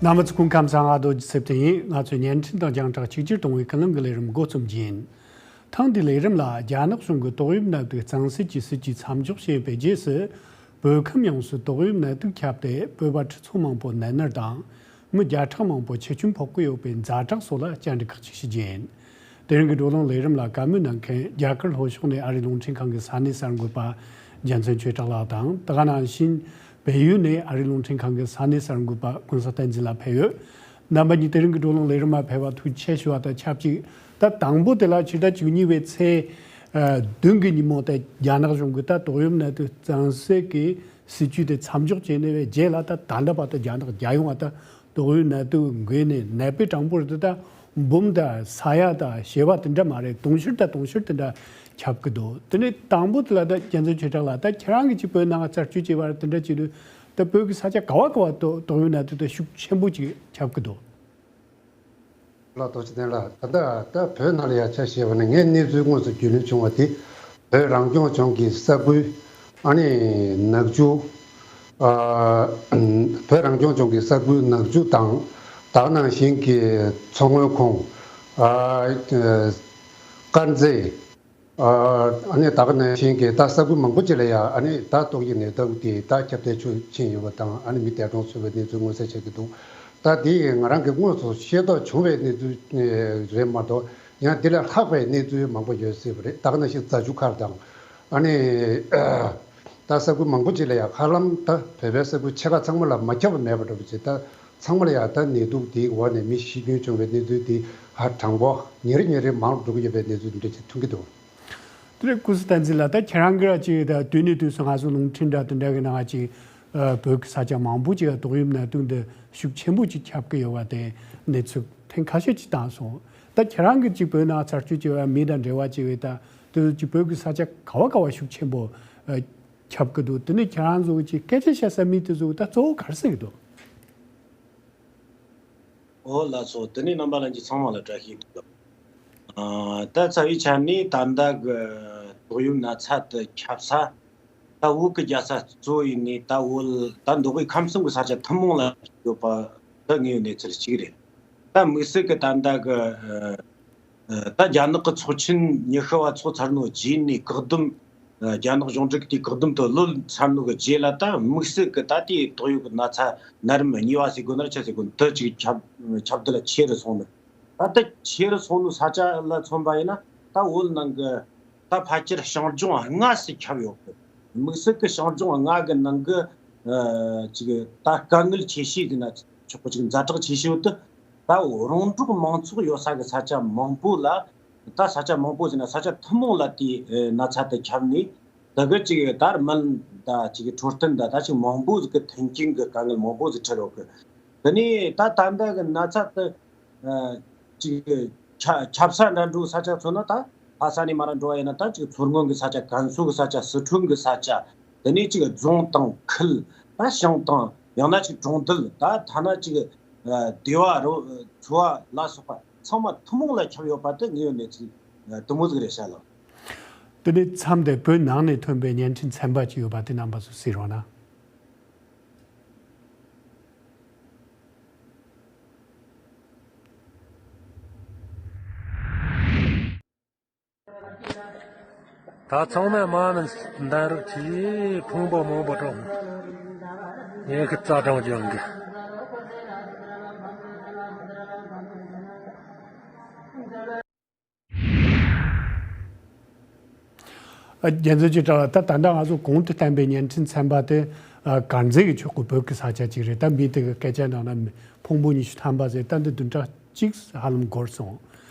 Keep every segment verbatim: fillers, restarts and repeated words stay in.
རྣམ་པ་ཚོ་སྐུ་ཁམས་བཟང་། ཨ་རྡོ་རྗེ་སེབ་ཏི་ཡིན། ང་ཚོས་བརྙན་འཕྲིན་དང་རྒྱང་བསྒྲགས་གཅིག་གྱུར་གཏོང་བའི་ཀུན་གླེང་གི་ལས་རིམ་འགོ་རྩོམ་རྒྱུ་ཡིན། ཐེངས་འདིའི་ལས་རིམ་ལ་རྒྱ་ནག་གཞུང་གིས་ཏོག་དབྱིབས་ནད་དུག་གཙང་སེལ་གྱི་སྲིད་ཇུས་མཚམས་འཇོག་བྱས་པའི་རྗེས་སུ། བོད་ཁམས་ཡོངས་སུ་ཏོག་དབྱིབས་ནད་དུག་ཁྱབ་སྟེ་བོད་པ་ཁྲི་ཚོ་མང་པོ་ནད་མནར་དང་། མི་བརྒྱ་ཕྲག་མང་པོ་འཆི་སྐྱོན་ཕོག་གི་ཡོད་པའི་ཛ་དྲག་སོགས་ལ་བཅར་འདྲི་ཁག་ཅིག་ཞུ་རྒྱུ་ཡིན། དེ་རིང་གི་བགྲོ་གླེང་ལས་རིམ་ལ་བཀའ་མོལ་གནང་མཁན་རྒྱ་གར་ལྷོ་ཕྱོགས་ནས་ཨ་རིའི་རླུང་འཕྲིན་ཁང་གི་ས་གནས་གསར་འགོད་པ་རྒྱལ་མཚན་ཆོས་གྲགས་ལགས་དང་། དེ་ག་ནང་བཞིན་བལ་ཡུལ་ནས་ཨ་རིའི་རླུང་འཕྲིན་ཁང་གི་ས་གནས་གསར་འགོད་པ་ཀུན་བཟང་བསྟན་འཛིན་ལགས་ཕེབས་ཡོད། རྣམ་པ་གཉིས་དེ་རིང་གི་བགྲོ་གླེང་ལས་རིམ་མ་ཕེབས་པར་ཐུགས་རྗེ་ཆེ་ཞུ་བ་དང་ཆབས་ཅིག་ད་དང་པོ་དེ་ལ་ཕྱི་ཟླ་བཅུ་གཉིས་པའི་ཚེས་ཨ་བདུན་གྱི་ཉིན་མོ་དེ་རྒྱ་ནག་གཞུང་གིས་ད་ཏོག་དབྱིབས་ནད་དུག་གཙང་སེལ་གྱི་སྲིད་ཇུས་དེ་མཚམས་འཇོག་བྱས་ནས་བའི་རྗེས་ལ་ད་ད་ལྟ་བར་དུ་རྒྱ་ནག་རྒྱལ་ཡོངས་ལ་ད་ཏོག་དབྱིབས་ནད་དུག་འགོས་ནས་ནད་པའི་གྲངས་འབོར་དེ་ད་འབུམ་དང་ས་ཡ་དང་བྱེ་བ་དེ་འདྲ་མ་རེད། དུང་ཕྱུར་དང་དུང་ཕྱུར་དེ་འདྲ་ཁྱབ་ཀྱི་འདུག་དེ་ནས་དང་པོ་དེ་ལ་ད་རྒྱལ་མཚན་ཆོས་གྲགས་ལགས། ད་ཁྱེད་རང་གིས་ཅིག་བོད་ནང་རྩད་གཅོད་བྱས་པར་དེ་འདྲ་བྱེད་དུས་ད་བོད་ཀྱི་ས་ཆ་ག་བ་ག་བ་ཏོག་ཏོག་དབྱིབས་ནད་དུག་ད་ཤུགས་ཆེན་པོ་ཅིག་ཁྱབ་ཀྱི་འདུག་ལགས། རྡོ་རྗེ་བསྟན་ལགས། ད་ལྟ་ད་བོད་ནང་ལ་ཡ་ཆ་བཞག་པ་ན་ངས་གནས་ཚུལ་དངོས་སུ་རྒྱུས་ལོན་བྱུང་བ་དེ་བོད་རང་སྐྱོང་ལྗོངས་ཀྱི་ས་ཁུལ། ཨ་ནི་ནག་ཆུ། ཨ་བོད་རང་སྐྱོང་ལྗོངས་ཀྱི་ས་ཁུལ་ནག་ཆུ་དང་། དེ་ག་ནང་བཞིན་གྱི་མཚོ་སྔོན་ཁོངས། ཨ་དཀར་མཛེས། ཨ་ནི་དེ་ག་ནང་བཞིན་གྱི་ད་ས་ཁུལ་མང་པོ་ཅིག་ལ་ཡ་ཨ་ནི་ད་ཏོག་དབྱིབས་ནད་དུག་དེ་ད་ཁྱབ་གདལ་ཕྱིན་ཡོད་པ་དང་། ཨ་ནི་མི་འདས་གྲོངས་སོང་བའི་གནས་ཚུལ་མངོན་གསལ་ཆགས་ཀྱི་འདུག་ད་དེ་ང་རང་གིས་དངོས་སུ་ཤེས་རྟོགས་བྱུང་བའི་གནས་ཚུལ་རེད་མ་གཏོགས། ཡང་དེ་ལས་ལྷག་པའི་གནས་ཚུལ་མང་པོ་ཡོད་སྲིད་པ་རེད། དེ་ག་ནང་བཞིན་རྫ་ཆུ་མཁར་དང་། ཨ་ནི་ད་ས་ཁུལ་མང་པོ་ཅིག་ལ་ཡ་ཧ་ལམ་ད་བོད་པའི་ས་ཁུལ་ཕྱེད་ཀ་ཚང་མ་ལ་མ་ཁྱབ་པ་མེད་པ་འདྲ་པོ་ཅིག་ད་ཚང་མ་ལ་ཡ་ད་ནད་དུག་དེའི་འོག་ནས་མི་ཤི་སྐྱོན་བྱུང་བའི་གནས་ཚུལ་དེ་ཧ་གྲངས་འབོར་ཉིན་རེ་ཉིན་རེ་མང་རུ་འགྲོ་གི་ཡོད་པའི་གནས་ཚུལ་འདི་འདྲ་ཅིག་ཐོན་གྱི་འདུག་དེ་རེད། ཀུན་བཟང་བསྟན་འཛིན་ལགས། ད་ཁྱེད་རང་གིས་ར་ཅིག་ད་དུས་ནས་དུས་སུ་ང་ཚོ་རླུང་འཕྲིན་འདྲ་དེ་འདྲ་གི་ནང་ཅིག་ཨ་བོད་ཀྱི་ས་ཆ་མང་པོ་ཅིག་ལ་ཏོག་དབྱིབས་ནད་དུག་འདི་ཤུགས་ཆེན་པོ་ཅིག་ཁྱབ་ཀྱི་ཡོད་པ་དེ་གནས་ཚུལ་ཐེངས་ཁ་ཤས་ཅིག་བཏང་སོང་། ད་ཁྱེད་རང་གིས་ཅིག་བོད་ནང་ཚར་གཅོད་བྱས་པའི་མི་དང་འབྲེལ་བ་བྱས་པའི་ད་དུས་ཅིག་བོད་ཀྱི་ས་ཆ་ག་བ་ག་བ་ཤུགས་ཆེན་པོ་ཨ་ཁྱབ་ཀྱི་འདུག་དེ་ནས་ཁྱེད་རང་ཚོ་གི་ཅིག་སྐད་ཆ་བཤད་ས་མི་དེ་ཚོ་ད་གཙོ་བོ་ག་རེ་ཟེར་གྱི་འདུག་འོ་ལགས་སོ། དེ་ནས་རྣམ་པ་ལྷན་རྒྱས་ཚང་མ་ལ་བཀྲ་ཤིས་བདེ་ལེགས། ཨ་ད་རྩ་བའི་ཆ་ནས་ད་ལྟ་གི་ཏོག་དབྱིབས་ན་ཚ་དེ་ཁྱབ་ས་ད་བོད་ཀྱི་རྒྱལ་ས་གཙོ་བོ་ཡིན་ནས་ད་བོད་ད་མདོ་དབུས་ཁམས་གསུམ་གྱི་ས་ཆ་ཐུན་མོང་ལ་ཡོད་པ་ད་དངོས་ཡོད་གནས་ཚུལ་གཅིག་རེད། ད་དམིགས་བསལ་གྱི་ད་ལྟ་གི་ཨ་ད་རྒྱ་ནག་གི་ཚོགས་ཆེན་ཉི་ཤུ་བ་ཚོགས་ཚར་ནོ་རྗེས་ནས་བཀག་སྡོམ། རྒྱ་ནག་གཞུང་འབྲེལ་གྱི་དེའི་བཀག་སྡོམ་དུ་ལོན་ཚར་ནོ་གི་རྗེས་ལ་ད་དམིགས་བསལ་གྱི་ད་ལྟའི་ཏོག་དབྱིབས་ཀྱི་ན་ཚ་ནད་རིམས་གཉིས་པ་ཟེར་དགོས་ན་ཆི་ཟེར་དགོས་ན་དེ་ཅིག་ཁྱབ་ཁྱབ་གདལ་ཆེ་རུ་སོང་ནས། ད་ལྟ་ཆེ་རུ་སོང་ནོ་ས་ཆ་ལ་མཚོན་པ་ཡིན་ན་ད་བོད་ནང་གི་ད་ཕལ་ཆེར་ཤང་ལྗོངས་ལྔ་ཟེར་ཁྱབ་ཡོད་གི། དམིགས་བསལ་གྱི་ཤང་ལྗོངས་ལྔ་གི་ནང་གི་ཨ་ཅིག་ད་དཀའ་ངལ་ཆེ་ཤོས་ཟེར་ན་ཆོག་གི། ཅིག་ཛ་དྲག་ཆེ་ཤོས་དེ་ད་རོང་འབྲོག་མང་ཚོགས་ཡོད་ས་གི་ས་ཆ་མང་པོ་ལ། ད་ས་ཆ་མང་པོ་ཟེར་ན་ས་ཆ་ཐུན་མོང་ལ་དེའི་ཨ་ན་ཚ་དེ་ཁྱབ་ནས། དེ་གི་ཅིག་ད་སྨན་ད་ཅིག་འཕྲོད་བསྟེན་ད་ད་ཅིག་མང་པོ་ཟིག་གི་མཐུན་རྐྱེན་གི་དཀའ་ངལ་མང་པོ་ཟིག་འཕྲད་ཡོད་གི། དེ་ནས་ད་ད་ལྟ་གི་ན་ཚ་དེ་ཨ་ཅིག་ཁྱབ་ཁྱབ་ས་འདྲ་འགྲོ་ས་ཆ་མཚོན་ན་ད་ལྷ་ས་ནས་མར་འགྲོ་བ་ཡིན་ན་ད་ཅིག་མཚོ་སྔོན་གི་ས་ཆ། ཀན་སུའུ་གི་ས་ཆ། སི་ཁྲོན་གི་ས་ཆ། དེ་ནས་ཅིག་རྫོང་དང་ཁུལ། ད་ཞང་དང་ཡང་ན་ཅིག་གྲོང་རྡལ། ད་ཐ་ན་ཅིག་ཨ་སྡེ་བ་རུ་ཚོ་བ་ལ་སོགས་པ་ཚང་མ་ཐུན་མོང་ལ་ཁྱབ་ཡོད་པ་དེ་དངོས་ཡོད་གནས་ཚུལ་ཨ་དེ་མོ་ཟིག་རེད་ཤག་ལགས། དེ་ནས་མཚམས་དེར་བོད་ནང་ནས་ཐོན་པའི་བརྙན་འཕྲིན་ཚན་པ་ཅིག་ཡོད་པ་དེ་རྣམ་པ་ཚོས་གཟིགས་རོགས་གནང་། ད་ཚང་མས་མ་ཎི་འདོན་རོགས་གྱིས། ཕུང་པོ་མང་པོ་གྲོངས། ངས་ཁི་རྩ་གྲོང་ལྗོངས་ཀྱི། རྒྱལ་མཚན་ཆོས་གྲགས་ལགས། ད་ད་ལྟ་ང་ཚོ་གོང་དུ་བསྟན་པའི་བརྙན་འཕྲིན་ཚན་པ་དེ་དཀར་མཛེས་ཀྱི་ཕྱོགས་ཀྱི་བོད་ཀྱི་ས་ཆ་ཅིག་རེད། ད་མི་དེ་གི་སྐད་ཆ་ནང་ན་ཕུང་པོ་ཉི་ཤུ་ཐམ་པ་ཟེར། ད་འདི་བདུན་ཕྲག་གཅིག་ཧ་ལམ་འགོར་སོང་།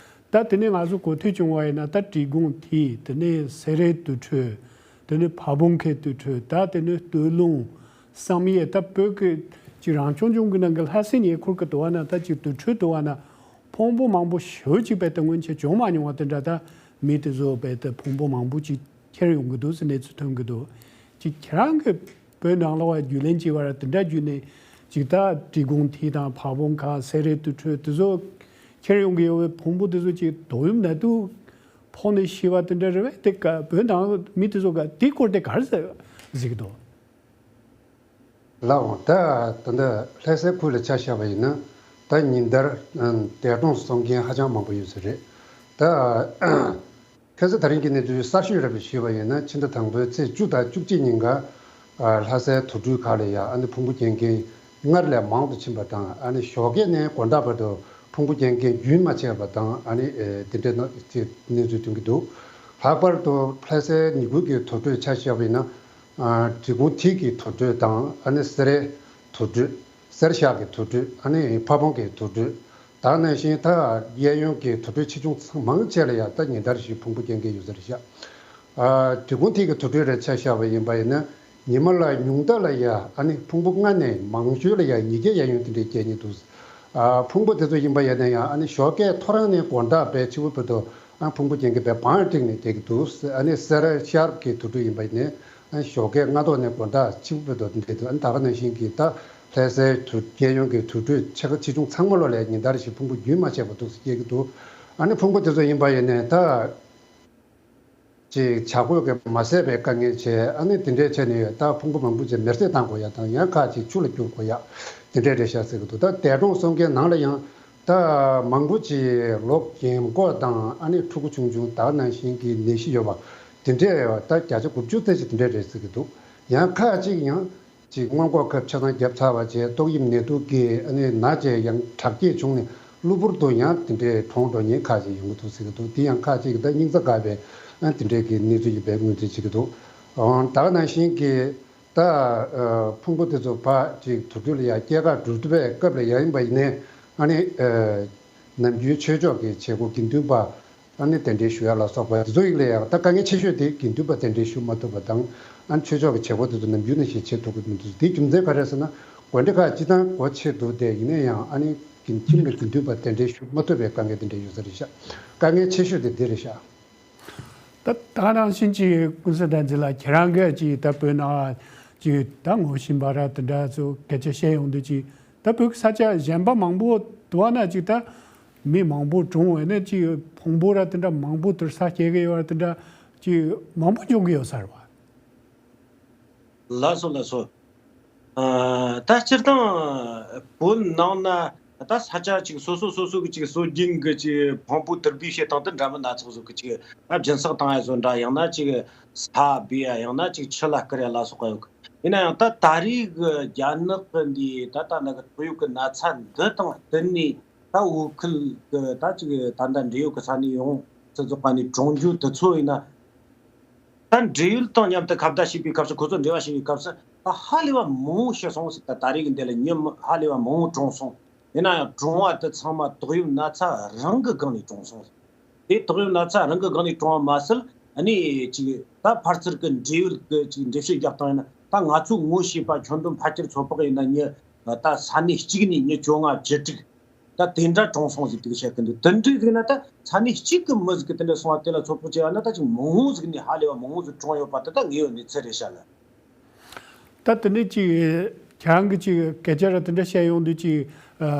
ད་དེ་ནས་ང་ཚོ་གོ་ཐོས་བྱུང་བ་ཡིན་ན། ད་འབྲི་གུང་མཐིལ། དེ་ནས་སེ་རའི་དུར་ཁྲོད། དེ་ནས་ཕ་བོང་ཁའི་དུར་ཁྲོད། ད་དེ་ནས་སྟོད་ལུང་བསམ་ཡས། ད་བོད་ཀྱི་ཅིག་རང་སྐྱོང་ལྗོངས་ཀྱི་ནང་གི་ལྷ་སའི་ཉེ་འཁོར་གྱི་དུ་བ་ན། ད་ཅིག་དུར་ཁྲོད་དུ་བ་ན་ཕུང་པོ་མང་པོ་ཞེ་པོ་ཅིག་རྦད་དེ་སྔོན་ཆད་བྱུང་མ་མྱོང་བ་དེ་འདྲ། ད་མི་དེ་ཚོ་རྦད་དེ་ཕུང་པོ་མང་པོ་ཅིག་ཁྱེར་ཡོང་གི་འདུག་ཟེར་གནས་ཚུལ་ཐོན་གྱི་འདུག། ཅིག་ཁྱེད་རང་གིས་བོད་ནང་ལོགས་ལ་རྒྱུས་ལོན་བྱས་པ་ར་དེ་འདྲ་བརྒྱུད་ནས་ཅིག་ད་འབྲི་གུང་མཐིལ་དང་ཕ་བོང་ཁ། སེ་རའི་དུར་ཁྲོད་དེ་ཚོ་ཁྱེར་ཡོང་གི་ཡོད་པའི་ཕུང་པོ་དེ་ཚོ་ཅིག་ཏོག་དབྱིབས་ནད་དུག་ཕོག་ནས་ཤི་བ་དེ་འདྲ་རེད་པས། དེ་ག་བོད་ནང་མི་དེ་ཚོ་ག་དེའི་སྐོར་དེ་ག་རེ་ཟེར་གཟིགས་ཀྱི་འདུག། ལགས་འོང་། ད་ད་ལྟ་ལྷ་སའི་ཁུལ་ལ་ཆ་བཞག་པ་ཡིན་ན། ད་ཉིན་ལྟར་ཨ་འདས་གྲོངས་སོང་མཁན་ཧ་ཅང་མང་པོ་ཡོད་ས་རེད། ད་ཁ་སང་ད་རིང་གི་གནས་ཚུལ་གསར་ཤོས་རེད་པ་ཞུས་པ་ཡིན་ན། ཕྱི་ཟླ་དང་པོའི་ཚེས་བཅུ་དང་བཅུ་གཅིག་ཉིན་ཀ་ཨ་ལྷ་སའི་དུར་ཁྲོད་ཁག་ལ་ཡ་ཨ་ནི་ཕུང་པོ་རྒྱག་མཁན་སྔར་ལས་མང་དུ་ཕྱིན་པ་དང་། ཨ་ནི་ཞོགས་ཀས་ནས་དགོང་དག་བར་དུ་ཕུང་པོ་རྒྱག་མཁན་རྒྱུན་མ་ཆད་པ་དང་། ཨ་ནི་ཨེ་དེ་འདྲའི་གནས་ཚུལ་ཐོན་གྱི་འདུག། ལྷག་པར་དུ་ལྷ་སའི་ཉེ་ཁུལ་གྱི་དུར་ཁྲོད་ཆ་བཞག་པ་ཡིན་ན། ཨ་འབྲི་གུང་མཐིལ་གྱི་དུར་ཁྲོད་དང་། ཨ་ནི་སེ་རའི་དུར་ཁྲོད། གསེར་ཤག་གི་དུར་ཁྲོད། ཨ་ནི་ཕ་བོང་གི་དུར་ཁྲོད། ད་ག་ནང་བཞིན་ད་གཡས་གཡོན་གྱི་དུར་ཁྲོད་ཆེ་ཆུང་ཚང་མང་ཆེ་ལ་ཡང་ད་ཉིན་ལྟར་བཞིན་ཕུང་པོ་རྒྱག་མཁན་ཡོད་ས་རེད་ཤག། ཨ་འབྲི་གུང་མཐིལ་གྱི་དུར་ཁྲོད་རེ་ཆ་བཞག་པ་ཡིན་པ་ཡིན་ན། ཉི་མ་ལ་ཉུང་མཐའ་ལ་ཡ་ཨ་ནི་ཕུང་པོ་ལྔ་ནས་མང་ཤོས་ལ་ཡ་ཉིས་བརྒྱ་གཡས་གཡོན་དེ་འདྲའི་རྒྱག་མཁན་འདུག། ཨ་ཕུང་པོ་དེ་ཚོ་ཡིན་པ་ཡིན་ན་ཡང་། ཨ་ནི་ཞོགས་ཀས་ཐོ་རངས་ནས་དགོང་དག་བར་ཕྱི་པོ་བར་དུ་ཨ་ཕུང་པོ་རྒྱག་མཁན་བར་བང་བསྒྲིགས་ནས་བསྡད་ཀྱི་འདུག། ཨ་ནི་སེ་ར་ཤར་གྱི་དུར་ཁྲོད་ཡིན་པ་ཡིན་ན། ཨ་ཞོགས་ཀས་སྔ་ཐོག་ནས་དགོང་དག་ཕྱི་པོ་བར་དུ་འདི་འདྲ་འདུག། ཨ་ནི་ད་ག་ནང་བཞིན་གྱི་ད་ལྷ་སའི་དུར་གཡས་གཡོན་གྱི་དུར་ཁྲོད་ཆེ་ཆུང་ཚང་མ་ལོ་ལས་ཉིན་ལྟར་བཞིན་ཕུང་པོ་རྒྱུན་མ་ཆད་པར་འདུག་སེ་སྐྱེ་གི་འདུག། ཨ་ནི་ཕུང་པོ་དེ་ཚོ་ཡིན་པ་ཡིན་ནའི་ད་ཅིག་བྱ་རྒོད་ཀྱིས་མ་བཟས་པའི་དཀའ་ངལ་བྱས། ཨ་ནི་དེ་འདྲའི་བྱས་ནས་ད་ཕུང་པོ་མང་པོ་ཅིག་མེར་སྲེག་བཏང་དགོས་ཡ་དང་། ཡང་ཁག་ཅིག་ཆུ་ལ་བསྐྱུར་དགོས་ཡ་དེ་འདྲའི་རེད་ཤག་ཟེར་གི་འདུག། ད་འདས་གྲོངས་སོང་མཁན་ནང་ལ་ཡང་ད་མང་པོ་ཅིག་ལོ་རྒན་འཁོགས་དང་། ཨ་ནི་ཕྲུ་གུ་ཆུང་ཆུང་། ད་ག་ནང་བཞིན་གྱི་ནད་གཞི་ཡོད་པ་དེ་འདྲས་ད་བརྒྱ་ཆ་དགུ་བཅུ་ཙམ་ཅིག་དེ་འདྲས་རེད་ཟེར་གི་འདུག། ཡང་ཁག་ཅིག་ཡང་ཅིག་སྔོན་འགོག་ཁབ་ཆ་ཚང་བརྒྱབ་ཚར་བ་བྱས། ཏོག་དབྱིབས་ནད་དུག་གིས་ཨ་ནི་ན་བྱས་ཡང་དྲག་སྐྱེད་བྱུང་ནས་གློ་བུར་དུ་ཡང་དེ་འདྲའི་གྲོངས་འགྲོ་མཁན་ཁག་ཅིག་ཡོང་གི་འདུག་ཟེར་གི་འདུག། དེ་ཡང་ཁག་ཅིག་གིས་ད་སྙིང་རྩ་འགག་པའི་ཨ་དེ་འདྲའི་གི་གནས་ཚུལ་ཡིན་པའི་ངོས་འཛིན་བྱེད་ཀྱི་འདུག། ཨང་། ད་ག་ནང་བཞིན་གྱི་ད་ཨ་ཕུང་པོ་དེ་ཚོ་ཕར་ཅིག་དུར་ཁྲོད་ལ་ཡ་སྐྱེལ་གར་འགྲོ་བའི་སྐབས་ལ་ཡ་ཡིན་པ་ཡིན་ནའི། ཨ་ནི་ཨ་ནམ་རྒྱུན་ཆོས་ཕྱོགས་ཀྱི་བྱེད་སྒོ་དགེ་འདུན་པ་ཨ་ནི་གདན་འདྲེན་ཞུ་ཡ་ལ་སོགས་པ་དེ་ཚོ་ཡིན་ལ་ཡང་། ད་དཀའ་ངལ་ཆེ་ཤོས་དེ་དགེ་འདུན་པ་གདན་འདྲེན་ཞུ་མ་ཐུབ་པ་དང་། ཨ་ནི་ཆོས་ཕྱོགས་ཀྱི་བྱེད་སྒོ་དེ་ཚོ་ནམ་རྒྱུན་ནང་བཞིན་བྱེད་ཐུབ་ཀྱི་མི་འདུག། དེའི་རྒྱུ་མཚན་ག་རེ་ཟེར་ན། དགོན་སྡེ་ཁག་སྤྱིར་བཏང་སྒོ་ཕྱེ་འདུག་སྟེ། ཡིན་ན་ཡང་ཨ་ནི་ཁྱིམ་གྱི་དགེ་འདུན་པ་གདན་འདྲེན་ཞུ་མ་ཐུབ་པའི་དཀའ་ངལ་དེ་འདྲ་ཡོད་ས་རེད་ཤག། དཀའ་ངལ་ཆེ་ཤོས་དེ་འདི་རེད་ཤག། ད་ད་ག་ནང་བཞིན་ཅིག་ཀུན་བཟང་བསྟན་འཛིན་ལགས། ཁྱེད་རང་གིས་ཅིག་ད་བོད་ནང་ཅིག་ད་ངོ་ཤེས་པ་ར་དེ་འདྲ་ཚོ་སྐད་ཆ་བཤད་ཡོང་དུས་ཅིག། ད་བོད་ཀྱི་ས་ཆ་གཞན་པ་མང་པོ་དུ་བ་ན་ཅིག་ད་མི་མང་པོ་གྲོངས་བས་ནས་ཅིག་ཕུང་པོ་ར་དེ་འདྲ་མང་པོ་དུར་ས་སྐྱེལ་གི་ཡོད་ར་དེ་འདྲ་ཅིག་མང་པོ་འབྱུང་གི་ཡོད་ས་རེད་བ། ལགས་སོ་ལགས་སོ། ཨ་ད་སྤྱིར་བཏང་བོད་ནང་ན་ད་ས་ཆ་ཅིག་སོ་སོ་སོ་སོ་གི་ཅིག་སྲོལ་རྒྱུན་གི་ཅིག་ཕུང་པོ་དུར་འབུད་བྱེད་སྟངས་དེ་འདྲ་མིན་སྣ་ཚོགས་བཟོ་གི། ཅིག་ཨ་སྦྱིན་སྲེག་བཏང་ཡ་བཟོ་འདྲ། ཡང་ན་ཅིག་ས་སྦས་ཡ། ཡང་ན་ཅིག་ཆུ་ལ་བསྐུར་ཡ་ལ་སོགས་པ་ཡོད་གི། ཡིན་ན་ཡང་ད་ད་རེས་གི་རྒྱ་ནག་གི་འདི་ད་ལྟ་ན་གི་ཏོག་དབྱིབས་གི་ན་ཚ་འདི་དང་བསྟུན་ནས། ད་བོད་ཁུལ་གི་ད་ཅིག་ད་ལྟ་འབྲེལ་ཡོད་གི་ས་གནས་ཡོངས་སུ་རྫོགས་པ་ནས་གྲོངས་རྒྱུ་དེ་ཚོ་ཡིན་ན། ད་འབྲེལ་ཡོད་དང་མཉམ་དུ་ཁ་བརྡ་བྱེད་པའི་སྐབས་སུ། ཁོ་ཚོ་འབྲེལ་བ་བྱེད་པའི་སྐབས་སུ་ད་ཧ་ལས་པ་མང་བོ་ཤི་སོང་ཟེར། ད་ད་རེས་ཀྱི་འདི་ལ་མྱི་ཧ་ལས་པ་མང་བོ་གྲོངས་སོང་། ཡིན་ན་ཡང་གྲོངས་པ་དེ་ཚང་མ་ཏོག་དབྱིབས་ན་ཚ་རང་གི་སྒང་ནས་གྲོངས་སོང་ཟེར། དེ་ཏོག་དབྱིབས་ན་ཚ་རང་གི་སྒང་ནས་གྲོངས་པ་མ་ཟད། ཨ་ནི་ཅིག་ད་ཕར་ཚུར་གྱི་འབྲེལ་ཡོད་ཀྱི་ཅིག་འགྲེལ་བཤད་རྒྱག་སྟངས་ཡིན་ན། ད་ང་ཚོའི་ངོ་ཤེས་པ་ཁྱོན་བསྡོམས་ཕལ་ཆེར་ཚོད་དཔག་ཡིན་ན་མྱི་ད་ས་གནས་གཅིག་ནས་མྱི་བཅོ་ལྔ་བཅུ་དྲུག་ད་དེ་འདྲ་གྲོངས་སོང་ཟིག་དེ་བཤད་གི་འདུག། དེ་འདྲའི་ཟིག་ན་ད་ས་གནས་གཅིག་གི་མི་ཟིག་གི་དེ་འདྲ་སོང་བ་དེ་ལ་ཚོད་དཔག་བྱས་པ་ན། ད་ཅིག་མང་བོ་ཟིག་ནས་ཧ་ལས་པ་མང་བོ་ཟིག་གྲོངས་ཡོད་པ་དེ་ད་ངེས་ཡོད་གནས་ཚུལ་རེད་ཤག་ལ། ད་དེ་ནས་ཅིག་ཁྱེད་རང་གིས་ཅིག་སྐད་ཆ་ར་དེ་འདྲ་བཤད་ཡོང་དུས་ཅིག་ཨ་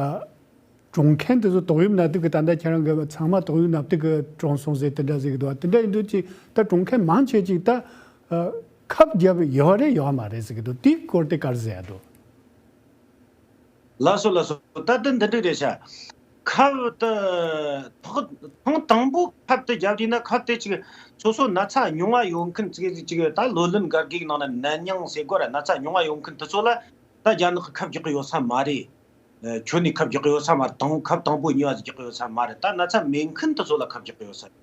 གྲོངས་མཁན་དེ་ཚོ་ཏོག་དབྱིབས་ནད་དུག་གི་ད་ལྟ་ཁྱེད་རང་གི་ཚང་མ་ཏོག་དབྱིབས་ནད་དུག་གི་གྲོངས་སོང་ཟེར་དེ་འདྲ་ཟེར་གི་འདུག། དེ་འདྲ་ཡིན་དུས་ཅིག་ད་གྲོངས་མཁན་མང་ཆེ་ཅིག་ད་ཨ་ཁབ་བརྒྱབ་ཡོད་རེད་ཡོད་མ་རེད་ཟེར་གི་འདུག། དེའི་སྐོར་དེ་ག་རེ་ཟེར་ཡ་འདུག། ལགས་སོ་ལགས་སོ། ད་དེ་འདི་འདྲ་རེད་ཤག། ཁབ་དེ་ཐོག་ཐེངས་དང་པོ་ཁབ་དེ་བརྒྱབ་དུས་ན། ཁབ་དེ་ཅིག་སོ་སོ་ན་ཚ་མྱོང་བ་ཡོད་མཁན་ཅིག་ཅིག་ད་ལོ་ལོན་འགའ་རེ་གི་ནང་ན་ནད་མྱོང་ཟེར་དགོས་ར། ན་ཚ་མྱོང་བ་ཡོད་མཁན་དེ་ཚོ་ལ་ད་རྒྱ་ནག་གི་ཁབ་རྒྱག་གི་ཡོད་ས་མ་རེད། ཨ་ཁྱོན་ནས་ཁབ་རྒྱག་གི་ཡོད་ས་མ་རེད། དང་ཁབ་དང་པོ་གཉིས་པ་ཟིག་རྒྱག་གི་ཡོད་ས་མ་རེད། ད་ན་ཚ་མེད་མཁན་དེ་ཚོ་ལ་ཁབ་རྒྱག་གི་ཡོད་ས་རེད།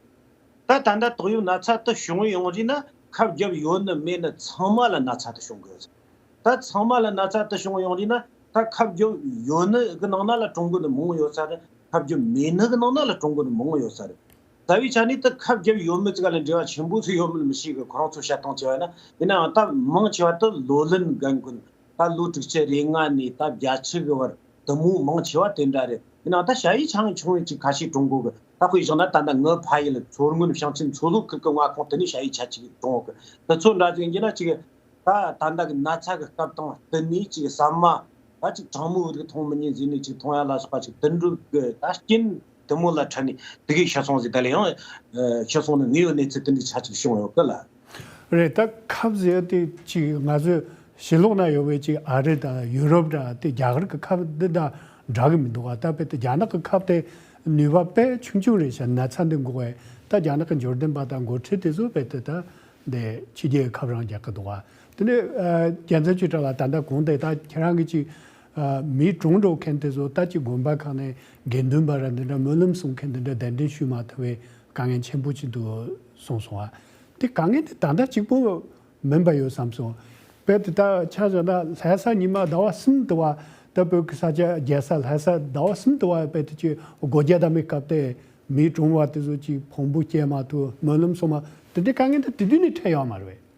ད་ད་ལྟ་ཏོག་དབྱིབས་ན་ཚ་དེ་བྱུང་ཡོང་དུས་ན། ཁབ་བརྒྱབ་ཡོད་ནི་མེད་ནི་ཚང་མ་ལ་ན་ཚ་དེ་བྱུང་གི་ཡོད་ས་རེད། ད་ཚང་མ་ལ་ན་ཚ་དེ་བྱུང་ཡོང་དུས་ན། ད་ཁབ་བརྒྱབ་ཡོད་ནི་གི་ནང་ན་ལ་གྲོངས་གི་ནི་མང་བོ་ཡོད་ས་རེད། ཁབ་བརྒྱབ་མེད་ནི་གི་ནང་ན་ལ་གྲོངས་གི་ནི་མང་བོ་ཡོད་ས་རེད། རྩ་བའི་ཆ་ནས་ད་ཁབ་བརྒྱབ་ཡོད་མེད་ཅིག་ལ་འབྲེལ་བ་ཆེན་པོ་ཟིག་ཡོད་མེད་མི་ཤེས་གི། ཁོ་རང་ཚོ་བཤད་སྟངས་བྱས་པ་ན། ཡིན་ནའང་ད་མང་ཆེ་བ་དེ་ལོ་ལོན་རྒན་རྒོན། ད་ལོ་དྲུག་ཅུ་རེ་ལྔ་ནས་ད་བརྒྱད་ཅུ་གི་བར་དེ་མོ་མང་ཆེ་བ་དེ་འདྲ་རེད། ཡིན་ནའང་ད་ཞ་ཡི་ཆང་ཆུང་བའི་ཅིག་ཁ་ཤས་གྲོངས་གོ་གི། ད་དཔེ་བཞག་ན་ད་ལྟ་ངའི་ཕ་ཡུལ་མཚོ་སྔོན་ཞིང་ཆེན་མཚོ་ལྷོ་ཁུལ་གི་མངའ་ཁོངས་དེ་ནས་ཞ་ཡི་ཆ་གཅིག་གྲོངས་གི། དེ་ཚོ་འདྲ་ཅིག་ཡིན་རྒྱུ་ན་ཅིག་ད་ད་ལྟ་གི་ན་ཚ་གི་སྐབས་དང་བསྟུན་ནས་ཅིག་ཟ་མ་ད་ཅིག་གྲང་མོའི་རིགས་འཐུང་མི་ཉན་ཟེར་ནས་ཅིག་འཐུང་ཡ་ལ་སོགས་པ་ཅིག་དེ་འདྲ་གི་ད་རྐྱེན་དེ་མོ་ལ་འཕྲད་ནས་དེ་གས་ཤི་སོང་ཟིག། ད་ལ་ཡང་ཤི་སོང་ནི་ངེས་ཡོད་གནས་ཚུལ་དེ་འདྲའི་ཆ་ཅིག་བྱུང་ཡོད་གི་ལ། རེད། ད་ཁབ་ཟེར་དེ་ཅིག་ང་ཚོས་ ཕྱི་ལོགས་ན་ཡོད་པའི་ཅིག་ཨ་རི་དང་ཡུ་རོབ་དང་དེ་རྒྱ་གར་གྱི་ཁབ་འདི་དང་འདྲ་གི་མི་འདུག་ག་ད་དཔེ་དེ་རྒྱ་ནག་གི་ཁབ་དེ་ནུས་པ་དཔེ་ཆུང་ཆུང་རེད་ཤག་ན་ཚ་འདི་འགོག་པའི་ད་རྒྱ་ནག་གི་འབྱོར་ལྡན་པ་དང་འགོ་ཁྲིད་དེ་ཚོ་དཔེ་དེ་ད་འདི་ཕྱི་རྒྱལ་ཁབ་རང་རྒྱག་གི་འདུག་ག་དེ་ནས་རྒྱལ་མཚན་ཆོས་གྲགས་ལགས། ད་ལྟ་གོང་དེ་ད་ཁྱེད་རང་གི་ཅིག་མིའི་གྲོངས་འགྲོ་མཁན་དེ་ཚོ་ད་ཅིག་དགོན་པ་ཁག་ནས་དགེ་འདུན་པ་ར་འདི་འདྲ་སྨོན་ལམ་གསུང་མཁན་འདི་འདྲ་གདན་འདྲེན་ཞུ་མ་ཐུབ་པའི་དཀའ་ངལ་ཆེན་པོ་ཅིག་འདུག་གསུངས་སོང་བ། དེ་དཀའ་ངལ་དེ་ད་ལྟ་གཅིག་པོ་མིན་པ་ཡོད་བསམ་སོང་། དཔེ་དེ་ད་ཆ་བཞག་ན་ལྷ་ས་ཉི་མ་ཟླ་བ་གསུམ་དུ་བ་ད་བོད་ཀྱི་ས་ཆ་རྒྱལ་ས་ལྷ་ས་ཟླ་བ་གསུམ་དུ་བ་དཔེ་དེ་ཅིག་སྒོ་རྒྱག་བསྡད་མི་སྐབས་དེ་མིའི་གྲོངས་པ་དེ་ཚོ་ཅིག་ཕུང་པོ་སྐྱེལ་མ་ཐུབ་སྨོན་ལམ་གསུང་མ་དེ་འདྲའི་དཀའ་ངལ་དེ་དེ་དུས་ནས་འཕྲད་ཡོད་མ་རེད་པས།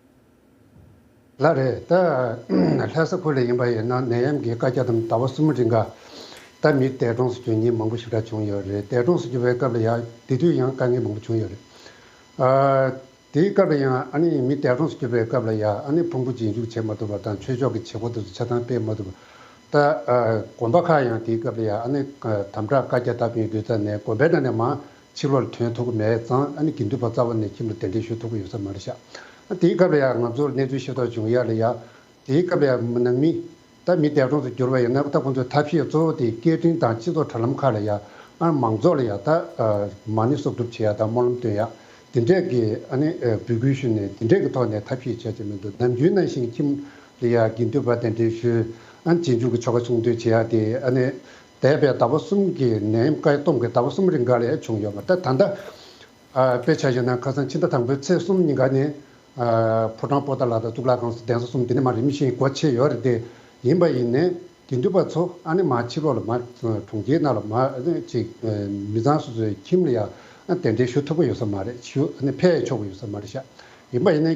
ལགས་རེད། ད་ལྷ་ས་ཁུལ་ལ་ཡིན་པ་ཡིན་ན་ནད་ཡམས་ཀྱི་བཀའ་རྒྱ་དང་ཟླ་བ་གསུམ་རིང་ག་ད་མི་འདས་གྲོངས་སུ་གྱུར་མཁན་མང་པོ་ཞིག་ར་བྱུང་ཡོད་རེད། འདས་གྲོངས་སུ་གྱུར་བའི་སྐབས་ལ་ཡང་དེ་དུས་ཡང་དཀའ་ངལ་མང་པོ་བྱུང་ཡོད་རེད། ཨ། དེའི་སྐབས་ལ་ཡང་ཨ་ནི་མི་འདས་གྲོངས་སུ་གྱུར་བའི་སྐབས་ལ་ཡང་ཨ་ནི་ཕུང་པོ་རྗེས་འཇུག་བྱེད་མ་ཐུབ་པ་དང་ཆོས་ཕྱོགས་ཀྱི་བྱེད་སྒོ་དེ་ཚོ་ཆ་ཚང་སྤེལ་མ་ཐུབ་པ། ད་ཨ། དགོན་པ་ཁག་ཡང་དེའི་སྐབས་ལ་ཡང་ཨ་ནི་ཨ། དམ་དྲག་བཀའ་རྒྱ་བཏབ་པའི་དུས་ཚོད་ནས་དགོན་པའི་ནང་ནས་མར་ཕྱི་ལོགས་ལ་ཐོན་ཐུབ་ཀྱི་མེད་ཙང་ཨ་ནི་དགེ་འདུན་པ་རྩ་བ་ནས་ཁྱིམ་ལ་གདན་འདྲེན་ཞུ་ཐུབ་ཀྱི་ཡོད་ས་མ་རེད་ཤག་ཨ། དེའི་སྐབས་ལ་ཡང་ང་ཚོར་གནས་ཚུལ་ཤེས་རྟོགས་བྱུང་ཡ་ལ་ཡང་དེའི་སྐབས་ལ་ཡང་ནང་མི་ད་མི་འདས་གྲོངས་སུ་གྱུར་བ་ཡིན་ན་ད་ཁོང་ཚོའི་ཐབས་ཤེས་གཙོ་བོ་དེ་སྐད་འཕྲིན་དང་སྤྱི་ཚོགས་དྲ་ལམ་ཁག་ལ་ཡང་ཨ། མང་ཚོགས་ལ་ཡང་ད་ཨ། མ་ཎི་གསོག་སྒྲུབ་བྱེད་ཡ་དང་སྨོན་ལམ་འདོན་ཡ་དེ་འདྲས་ཀྱི་ཨ་ནི་ཨ། འབོད་སྐུལ་ཞུས་ནས་དེ་འདྲས་ཀྱི་ཐོག་ནས་ཐབས་ཤེས་བྱས་ཀྱི་མི་འདུག་ནམ་རྒྱུན་ནང་བཞིན་ཁྱིམ་ལ་ཡང་དགེ་འདུན་པ་གདན་འདྲེན་ཞུས། ཨ། རྗེས་འཇུག་གི་ཆོ་ག་ཆུང་དུ་བྱེད་ཡ་དེ་ཨ་ནི་འདས་པའི་ཟླ་བ་གསུམ་གྱི་ནད་ཡམས་བཀག་སྡོམ་གྱི་ཟླ་བ་གསུམ་རིང་ག་ལ་ཡང་བྱུང་ཡོད་མ་རེད། ད་ད་ལྟ་ཨ། དཔེ་ཆ་བཞག་ན་ཁ་སང་ཕྱི་ཟླ་དང་པོའི་ཚེས་གསུམ་ཉིན་ག་ནས་ཨ། ཕོ་བྲང་པོ་ཏཱ་ལ་དང་གཙུག་ལག་ཁང་སོགས་གདན་ས་གསུམ་དེ་ནས་མར་རིམ་བཞིན་སྒོ་ཕྱེ་ཡོད་རེད་དེ། ཡིན་པ་ཡིན་ནའི་དགེ་འདུན་པ་ཚོ་ཨ་ནི་མར་ཕྱི་ལོགས་ལ་མར་གྲོང་ཁྱེར་ནང་ལ་མར་ཨ་ནི་ཅིག་མི་ཚང་སོ་སོའི་ཁྱིམ་ལ་ཡང་གདན་འདྲེན་ཞུ་ཐུབ་ཀྱི་ཡོད་ས་མ་རེད། ཞུ་ཨ་ནི་ཕེབས་ཆོག་གི་ཡོད་ས་མ་རེད་ཤག་ཡིན་པ་ཡིན་ནའི་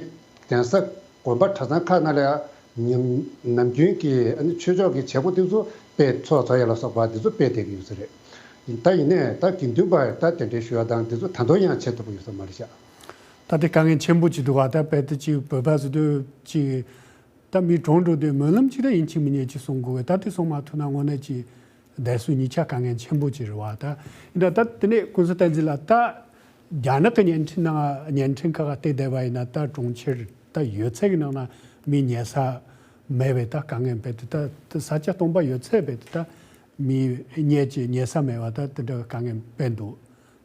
གདན་ས་དགོན་པ་གྲྭ་ཚང་ཁག་ནང་ལ་ཡང་ཉིན་ནམ་རྒྱུན་གྱི་ཨ་ནི་ཆོས་ཕྱོགས་ཀྱི་བྱེད་སྒོ་དེ་ཚོ་སྤེལ་ཚོགས་འཚོགས་ཡ་ལ་སོགས་པ་དེ་ཚོ་སྤེལ་བསྡད་ཀྱི་ཡོད་ས་རེད། ད་ཡིན་ནའི་ད་དགེ་འདུན་པ་ད་གདན་འདྲེན་ཞུ་ཡ་དང་དེ་ཚོ་ད་དུང་ཡང་བྱེད་ཐུབ་ཀྱི་ཡོད་ས་མ་རེད་ཤག་ད་དེ་དཀའ་ངལ་ཆེན་པོ་ཅིག་འདུག་བ། ད་དཔེ་དེ་ཅིག་བོད་པ་ཟེར་དུས་ཅིག་ད་མི་གྲོངས་འགྲོ་དུས་སྨོན་ལམ་ཅིག་ད་ཡིན་གཅིག་མིན་གཉིས་ཅིག་གསུང་དགོས་བས། ད་དེ་གསུང་མ་ཐུབ་ན་དངོས་གནས་ཅིག་བསྡད་སྲོལ་ཉིད་ཆ་དཀའ་ངལ་ཆེན་པོ་ཅིག་རེད་བ། ད་ཡིན་ད་ད་དེ་ནས་ཀུན་བཟང་བསྟན་འཛིན་ལགས། ད་རྒྱ་ནག་གི་བརྙན་འཕྲིན་ནང་བརྙན་འཕྲིན་ཁག་ག་བལྟས་བསྡད་པ་ཡིན་ན་ད་གྲོང་ཁྱེར་ད་ཡོད་ཚད་ཀྱི་ནང་ན་མི་ཉལ་ས་མེད་པའི་ད་དཀའ་ངལ་དཔེ་དེ་ད་ས་ཆ་སྟོང་པ་ཡོད་ཚད་དཔེ་དེ་ད་མི་ཉལ་གྱི་ཉལ་ས་མེད་པ་ད་དེ་འདྲ་དཀའ་ངལ་དཔེ་འདུག་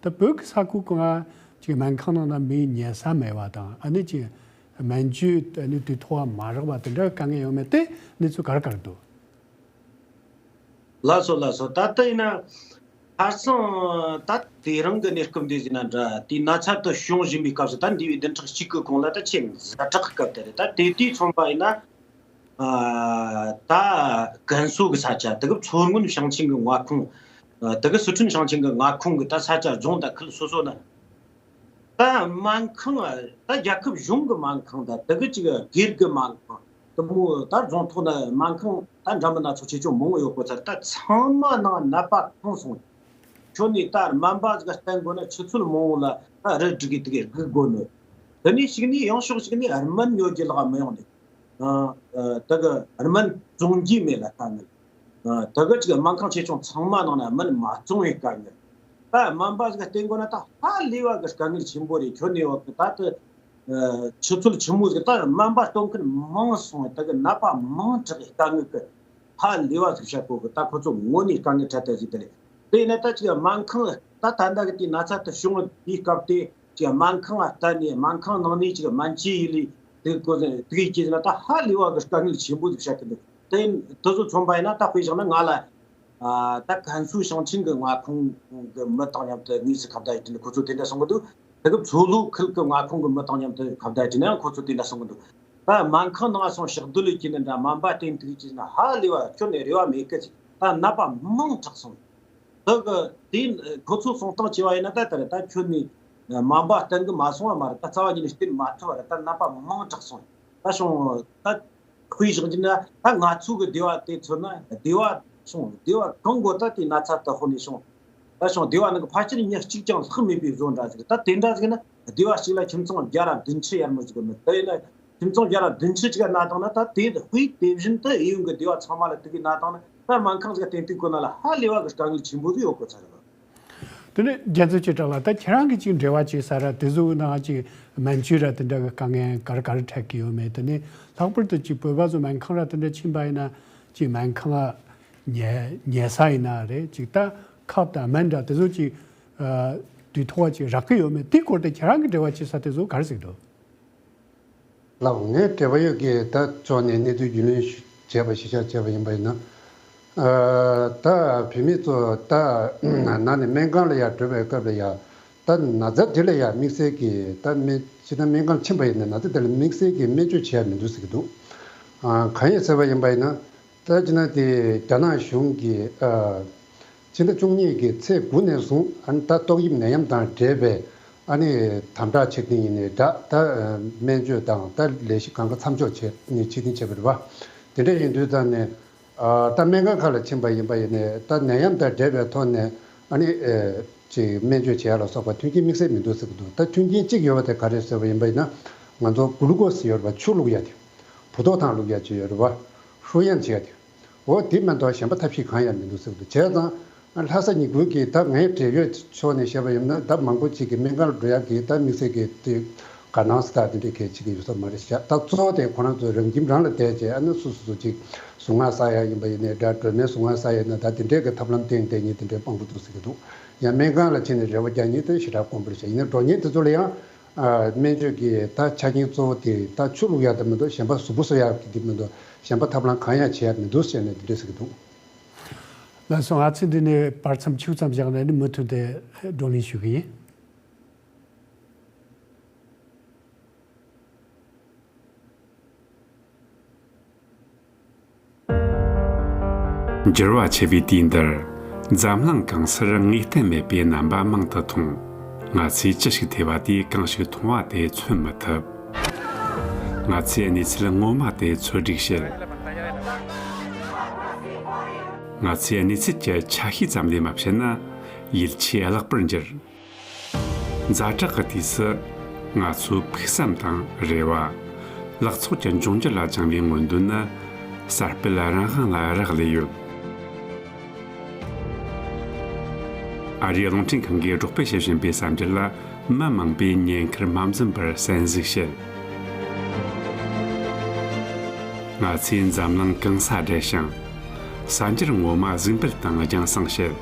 ད་བོད་ཀྱི་ས་ཁུལ་གང་ཅིག་སྨན་ཁང་ནང་ན་མི་ཉལ་ས་མེད་པ་དང་ཨ་ནི་ཅིག་སྨན་བཅོས་ཨ་ནི་དུས་ཐོག་མ་རག་པ་དེ་འདྲ་དཀའ་ངལ་ཡོད་མེད་དེ་གནས་ཚུལ་ག་རེ་ག་རེ་འདུག་ལགས་སོ་ལགས་སོ། ད་ལྟ་ཡིན་ན་ཁ་སང་ད་དེ་རིང་གི་གནས་སྐབས་འདི་ཟིན་ན་འདྲ་དེའི་ན་ཚ་དུ་བྱུང་བཞིན་པའི་སྐབས་སུ་ད་འདས་པའི་བདུན་ཕྲག་གཅིག་གི་གོང་ལ་ད་ཆེས་ཛ་དྲག་གི་སྐབས་དེ་རེད། ད་དེ་དུས་མཚོན་པ་ཡིན་ན། ད་ཀན་སུའུ་གི་ས་ཆ་དེ་གི་མཚོ་སྔོན་ཞིང་ཆེན་གི་མངའ་ཁོངས། དེ་གི་སི་ཁྲོན་ཞིང་ཆེན་གི་མངའ་ཁོངས་གི་ད་ས་ཆ་རྫོང་དང་ཁུལ་སོ་སོ་ན། ད་སྨན་ཁང་ད་རྒྱལ་ཁབ་གཞུང་གི་སྨན་ཁང་དང་དེ་གི་ཅིག་སྒེར་གི་སྨན་ཁང་དེ་མོ་ད་རྫོང་ཐོག་ན་སྨན་ཁང་ད་འདྲ་མིན་སྣ་ཚོགས་ཆེ་ཆུང་མང་བོ་ཡོད་གོ་ཚར། ད་ཚང་མ་ནང་ནད་པ་ཐོན་སོང་། ཁྱོད་ནས་ད་སྨན་པ་ཟིག་བསྟེན་དགོས་ན་ཆུ་ཚོད་མང་བོ་ལ་ད་རི་སྒྲིག་གི་དེ་གི་སྒུག་དགོས་ནོ། དེ་ནས་ཞིག་ནས་ཡང་ཕྱོགས་ཞིག་ནས་སྨན་ཉོ་རྒྱུ་ལག་མི་ཡོང་ནས། དེ་གི་སྨན་བཙོང་རྒྱུ་མེད་ལ་དཀའ་ངལ། དེ་གི་ཅིག་སྨན་ཁང་ཆེ་ཆུང་ཚང་མ་ནང་ན་སྨན་མ་བཙོང་བའི་དཀའ་ངལ། ད་སྨན་པ་ཟིག་བསྟེན་དགོས་ན་ད་ཧ་ལས་པ་གི་དཀའ་ངལ་ཆེན་པོ་རེད། ཁྱོད་ནས་བ་གི་ད་དུ་ཆུ་ཚོད་ཆི་མོ་ཟིག་ད་སྨན་པ་སྟོན་མཁན་མང་སོང་བས་དེ་གི་ནད་པ་མང་དྲགས་པའི་དཀའ་ངལ་གི་ཧ་ལས་པ་ཟིག་བཤད་གོ་གི། ད་ཁོ་ཚོ་དངོས་གནས་དཀའ་ངལ་འཕྲད་ད་ཟིག་དེ་རེད། དེ་ཡིན་ན་ད་ཅིག་སྨན་ཁང་ད་ད་ལྟ་གི་དེ་ན་ཚ་དུ་བྱུང་བའི་སྐབས་དེ། ཅིག་སྨན་ཁང་ལ་བསྟན་ནས་སྨན་ཁང་ནང་ནས་ཅིག་སྨན་བཅོས་ཡིན་ལས་དེ་ཀོ་དེ་ཡིན་ཀྱི་ན་ད་ཧ་ལས་པ་གི་དཀའ་ངལ་ཆེན་པོ་ཟིག་བཤད་ཀྱི་འདུག་དེ་དེ་ཚོ་མཚོན་པ་ཡིན་ན་ད་དཔེ་བཞག་ན་ང་ལ་ད་ཀན་སུའུ་ཞིང་ཆེན་གི་མངའ་ཁོངས་གི་མི་དང་མཉམ་དུ་དངོས་སུ་ཁ་བརྡ་ཡིན་དུས་ཁོ་ཚོ་དེ་འདྲ་གསུང་གི་འདུག་དེ་གི་མཚོ་ལྷོ་ཁུལ་གི་མངའ་ཁོངས་གི་མི་དང་མཉམ་དུ་ཁ་བརྡ་ཡིན་ན་ཡང་ཁོ་ཚོ་དེ་འདྲ་གསུང་གི་འདུག་ད་སྨན་ཁང་ནང་སོང་ཕྱག་སྡོད་ལས་ཀྱི་ནི་འདྲ་སྨན་པ་བསྟེན་ཐུབ་ཀྱི་ན་ཧ་ལས་པ་ཁྱོད་ནས་རེ་བ་མེད་གི་ཅིག་ད་ནད་པ་མང་དྲགས་སོང་། ད་གི་དེ་ཁོ་ཚོ་གསུང་སྟངས་བྱས་པ་ཡིན་ན་ད་ལྟ་རེད། ད་ཁྱོད་ནས་སྨན་པ་བསྟེན་གི་མ་སོང་བ་མ་རེད། ད་རྩ་བ་ཉིད་ནས་བསྟེན་མ་ཐུབ་པ་རེད། ད་ནད་པ་མང་དྲགས་སོང་། ད་བྱུང་ད་དཔེ་བཞག་རྒྱུ་ན་ད་ང་ཚོ་གི་སྡེ་བ་དེ་མཚོན་ན་སྡེ་བ་བྱུང་སྡེ་བ་གང་གོ་ད་དེ་ན་ཚ་དུ་ཕོག་ནས་བྱུང་། ད་བྱུང་སྡེ་བ་ནང་གི་ཕལ་ཆེར་མི་གཅིག་ཀྱང་ལྷག་མེད་པའི་བཟོ་འདྲ་ཟིག་ད་དེ་འདྲ་ཟིག་ན་སྡེ་བ་གཅིག་ལ་ཁྱིམ་ཚང་བརྒྱ་ར་བདུན་ཅུ་ཡར་མར་ཟིག་གི་མི་དེ་ཡིན་ན། ཁྱིམ་ཚང་བརྒྱ་ར་བདུན་ཅུ་ཅིག་ག་ན་བཏང་ན་ད་དེ་དཔེ་དེ་བཞིན་དུ་ཨེ་ཡོང་གི་སྡེ་བ་ཚང་མ་ལ་དེ་གི་ན་བཏང་ན་ད་སྨན་ཁང་ཟིག་ག་བསྟེན་དུས་ཁོ་ན་ལ་ཧ་ལས་པ་གི་དཀའ་ངལ་ཆེན་པོ་ཟིག་ཡོད་གོ་ཚར་རེད། དེ་ནས་རྒྱལ་མཚན་ཆོས་གྲགས་ལགས། ད་ཁྱེད་རང་གིས་ཅིག་འབྲེལ་བ་བྱེད་ས་ར་དེ་ཚོའི་ནང་ཅིག་སྨན་བཅོས་ར་དེ་འདྲ་གི་དཀའ་ངལ་ག་རེ་ག་རེ་འཕྲད་ཀྱི་ཡོད་མེད། དེ་ནས་ལྷག་པར་དུ་ཅིག་བོད་པ་ཚོ་སྨན་ཁང་ར་དེ་འདྲ་ཕྱིན་པ་ཡིན་ན་ཅིག་སྨན་ཁང་ཉལ་ཉལ་ས་ཡིན་ན་རེད། ཅིག་ད་ཁབ་དང་སྨན་འདྲ་དེ་ཚོ་ཅིག་ཨ་དུས་ཐོག་ཅིག་རག་གི་ཡོད་མེད། དེའི་སྐོར་དེ་ཁྱེད་རང་གིས་འབྲེལ་བ་བྱེད་ས་དེ་ཚོ་ག་རེ་ཟིག་འདུག་ལགས། ངས་འབྲེལ་བ་ཡོད་ཀྱི་ད་ཕྱོགས་ནས་གནས་ཚུལ་རྒྱུས་ལོན་ཞུ་བྱས་པ་གཞི་བཞག་བྱས་པ་ཡིན་པ་ཡིན་ན། ཨ་ད་བུད་མེད་ཚོ་ད་ནང་ནས་སྨན་ཁང་ལ་ཡར་འགྲོ་བའི་སྐབས་ལ་ཡ། ད་ན་ཚ་འདི་ལ་ཡ་དམིགས་བསལ་གྱི་ད་སྨན་ཕྱི་ནང་སྨན་ཁང་ཕྱིན་པ་ཡིན་ན་ན་ཚ་འདི་ལ་དམིགས་བསལ་གྱི་སྨན་བཅོས་བྱེད་ཡ་མི་འདུག་ཟེར་གྱི་འདུག་ཨ་གང་ཡིན་ཟེར་བ་ཡིན་པ་ཡིན་ན། ད་ཅི་ན་དེ་རྒྱ་ནག་གཞུང་གིས་ཨ། ཕྱི་ཟླ་བཅུ་གཉིས་ཀྱི་ཚེས་དགུ་ནས་བཟུང་ཨ་ནི་ད་ཏོག་དབྱིབས་ནད་ཡམས་དང་འབྲེལ་བའི་ཨ་ནི་དམ་དྲག་བྱེད་མཁན་ཡིན་ནའི་འདྲ། ད་སྨན་བཅོས་དང་ད་ལས་གཞི་གང་ག་མཚམས་འཇོག་བྱས་ནས་ཕྱིར་འཐེན་བྱས་པ་རེད་པ། དེ་འདྲ་ཡིན་དུས་ཙང་ནས་ཨ་ད་སྨན་ཁང་ཁག་ལ་ཕྱིན་པ་ཡིན་པ་ཡིན་ནའི་ད་ནད་ཡམས་དང་འབྲེལ་བའི་ཐོག་ནས་ཨ་ནི་ཨེ་ཅིག་སྨན་བཅོས་བྱེད་ཡ་ལ་སོགས་པ་མཐུན་རྐྱེན་དམིགས་བསལ་མི་འདུག་ཟེར་གྱི་འདུག་ད་མཐུན་རྐྱེན་གཅིག་ཡོད་པ་དེ་ག་རེ་ཟེར་བ་ཡིན་པ་ཡིན་ན། ང་ཚོ་གུ་ལུ་ཀོ་སི་ཡོད་རེད་པ། ཆུ་བླུག་ཡ་དེ། བུ་ཏོག་ཐང་བླུག་ཡ་ཅིག་ཡོད་རེད་པ། ཧྲུ་ཡན་བྱེད་ཡ་དེ། འོ་དེ་མ་གཏོགས་གཞན་པ་ཐབས་ཤེས་གང་ཡང་མི་འདུག་ཟེར་གྱི་འདུག་བྱས་ཙང་ལྷ་ས་ཉིན་དགུན་གྱི་ད་ངའི་འབྲེལ་ཡོད་ཕྱོགས་ནས་བཤད་པ་ཡིན་ན་ད་མང་པོ་ཅིག་གིས་སྨན་ཁང་ལ་འགྲོ་ཡག་གི་ད་དམིགས་བསལ་གྱི་དེ་དགའ་སྣང་ཟེར་ད་དེ་འདྲས་གལ་ཆེ་གི་ཡོད་ས་མ་རེད་ཤག་ད་གཙོ་བོ་དེ་ཁོ་རང་ཚོ་རང་ཁྱིམ་རང་ལ་བསྡད་བྱས་ཨ་ནི་སོ་སོ་སོ་ཅིག་གཟུངས་སྔགས་བསགས་ཡག་ཡིན་པ་ཡིན་ནའི་འདྲ། སྒྲོལ་མའི་གཟུངས་སྔགས་བསགས་ཡག་ཡིན་ན་ད་དེ་འདྲས་གི་ཐབས་ལམ་བསྟེན་བསྡད་མཁན་དེ་འདྲས་དཔང་པོ་འདུག་ཟེར་གྱི་འདུག་ཡང་སྨན་ཁང་ལ་ཕྱིན་ནས་རེ་བ་རྒྱག་མཁན་དེ་ཞེ་དྲག་དཀོན་པོ་རེད་ཤག་ཡིན་ན་འགྲོ་མཁན་དེ་ཚོ་ལ་ཡང་། ཨ་སྨན་བཅོས་ཀྱི་ད་ཆ་རྐྱེན་གཙོ་བོ་དེ་ད་ཆུ་བླུག་ཡག་དེ་མི་འདུག་གཞན་པ་གཟུགས་པོ་གསོ་ཡག་གི་དེ་མི་འདུག་གཞན་པ་ཐབས་ལམ་གང་ཡང་བྱེད་ཡག་མི་འདུག་ཟེར་ནས་དེ་འདྲས་ཟེར་གྱི་འདུག་ལགས་སོ། ང་ཚོས་འདི་ནས་བར་མཚམས་ཆུང་ཙམ་བཞག་ནས་ནི་མུ་མཐུད་དེ་བགྲོ་གླེང་ཞུ་གི་ཡིན། འགྱུར་བ་ཆེ་བའི་དུས་འདིར། འཛམ་གླིང་གང་སར་ངེས་གཏན་མེད་པའི་རྣམ་པ་མང་དུ་མཐོང་། ང་ཚོས་ཅི་ཞིག་ཐོས་པ་དེས་གང་ཞིག་མཐོང་བ་དེ་མཚོན་མི་ཐུབ། ང་ཚོས་གནས་ཚུལ་ངོ་མ་དེ་འཚོལ་སྒྲིག་བྱེད། ང་ཚོས་གནས་ཚུལ་གྱི་ཆ་ཤས་ཙམ་ལས་མ་བཤད་ན་ཡིད་ཆེས་བརླག་པར་འགྱུར། ཛ་དྲག་གི་དུས་སུ་ང་ཚོའི་ཕུགས་བསམ་དང་རེ་བ། ལག་ཚོགས་ཀྱི་འབྱུང་འགྱུར་ལ་བཅངས་པའི་མངོན་འདོད་ནི་གསར་སྤེལ་རང་དབང་ལ་རག་ལས་ཡོད། ཨ་རིའི་རླུང་འཕྲིན་ཁང་གིས་སྒྲོག་སྤེལ་བྱེད་བཞིན་པའི་གསར་འགྱུར་ལ་མི་མང་པོས་ཉེན་ཁར་མ་འཛེམས་པར་གསན་གཟིགས་བྱེད། ང་ཚོས་འཛམ་གླིང་གང་སར་བསྡད་ཞིང་། གསར་འགྱུར་ངོ་མ་གཟིགས་འབུལ་དང་རྒྱང་སྲིང་བྱེད།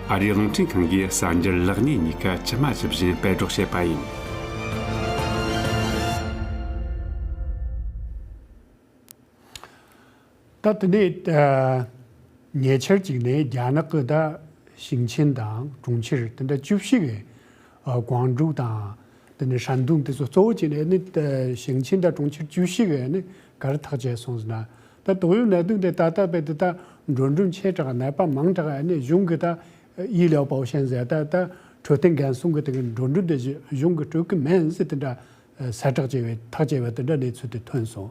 ཨ་རིའི་རླུང་འཕྲིན་ཁང་གིས་གསར་འགྱུར་ལེགས་ཉེས་གཉིས་ཀ་ཇི་མ་ཇི་བཞིན་སྤེལ་སྒྲོག་བྱེད་པ་ཡིན། ད་དེ་ནས་ཨ་ཉེ་ཆར་ཅིག་ནས་རྒྱ་ནག་གི་ད་ཞིང་ཆེན་དང་གྲོང་ཁྱེར་དེ་འདྲ་བཅུ་བཞི་གི་ཨ་ཀོང་ཀྲོའུ་དང་དེ་ནས་ཧྲན་ཏུང་དེ་ཚོ་གཙོ་བོ་བྱས་ནས་ནི་ཨ་ཞིང་ཆེན་དང་གྲོང་ཁྱེར་བཅུ་བཞི་གི་ནི་ག་རེ་ཐག་བཅད་སོང་ཟེར་ན། ད་ཏོག་དབྱིབས་ནད་དུག་དེ་ད་ལྟ་བར་དུ་ད་འགྲོ་གྲོན་ཆེ་དྲགས་ནད་པ་མང་དྲགས་ནི་གཞུང་གི་ད་医疗保险ཟེར་ད་ད་འཕྲོད་བསྟེན་འགན་སྲུང་གི་དེ་གི་འགྲོ་གྲོན་དེ་གཞུང་གི་སྤྲོད་གི་མིན་ཟེར་དེ་འདྲ། གསལ་བསྒྲགས་བྱས་པའི་ཐག་བཅད་པའི་དེ་འདྲ་གནས་ཚུལ་དེ་ཐོན་སོང་།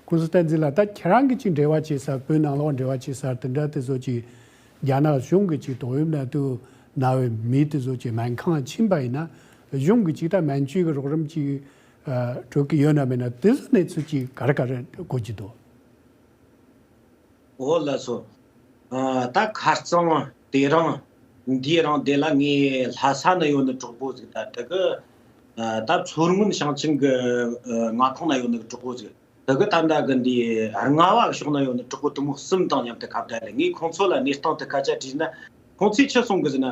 ཁོང་ཚོ་བསྟན་འཛིན་ལགས། ད་ཁྱེད་རང་གིས་ཅིག་འབྲེལ་བ་བྱེད་ས་བོད་ནང་ལོགས་འབྲེལ་བ་བྱེད་ས་དེ་འདྲ་དེ་ཚོ་ཅིག་རྒྱ་ནག་གཞུང་གིས་ཅིག་ཏོག་དབྱིབས་ནད་དུག་ན་བའི་མི་དེ་ཚོ་ཅིག་སྨན་ཁང་ཕྱིན་པ་ཡིན་ན་གཞུང་གིས་ཅིག་ད་སྨན་བཅོས་ཀྱི་རོགས་རམ་ཅིག་སྤྲོད་ཀྱི་ཡོད་ན་མེད་ན་དེ་ཚོ་གནས་ཚུལ་ཅིག་ག་རེ་ག་རེ་གོ་གི་འདུག་འོ་ལགས་སོ། ཨ་ད་ཁ་རྩང་དེ་རིང་འདིའི་རིང་དེ་ལ་ངས་ལྷ་ས་ན་ཡོད་ནི་གྲོགས་པོ་ཟིག་ད་དེ་གི་ཨ་ད་མཚོ་སྔོན་ཞིང་ཆེན་གི་ཨ་མངའ་ཁོངས་ན་ཡོད་ནི་གྲོགས་པོ་ཟིག་དེ་གི་ད་ལྟ་གི་འདི་རྔ་བ་ཕྱོགས་ན་ཡོད་ནི་གྲོགས་པོ་དུ་མོ་གསུམ་དང་མཉམ་དུ་ཁ་བརྡ་ལས། ངས་ཁོང་ཚོ་ལ་གནས་སྟངས་དེ་སྐད་ཆ་དྲིས་ན་ཁོང་ཚོས་ཆི་གསུང་གི་ཟེར་ན།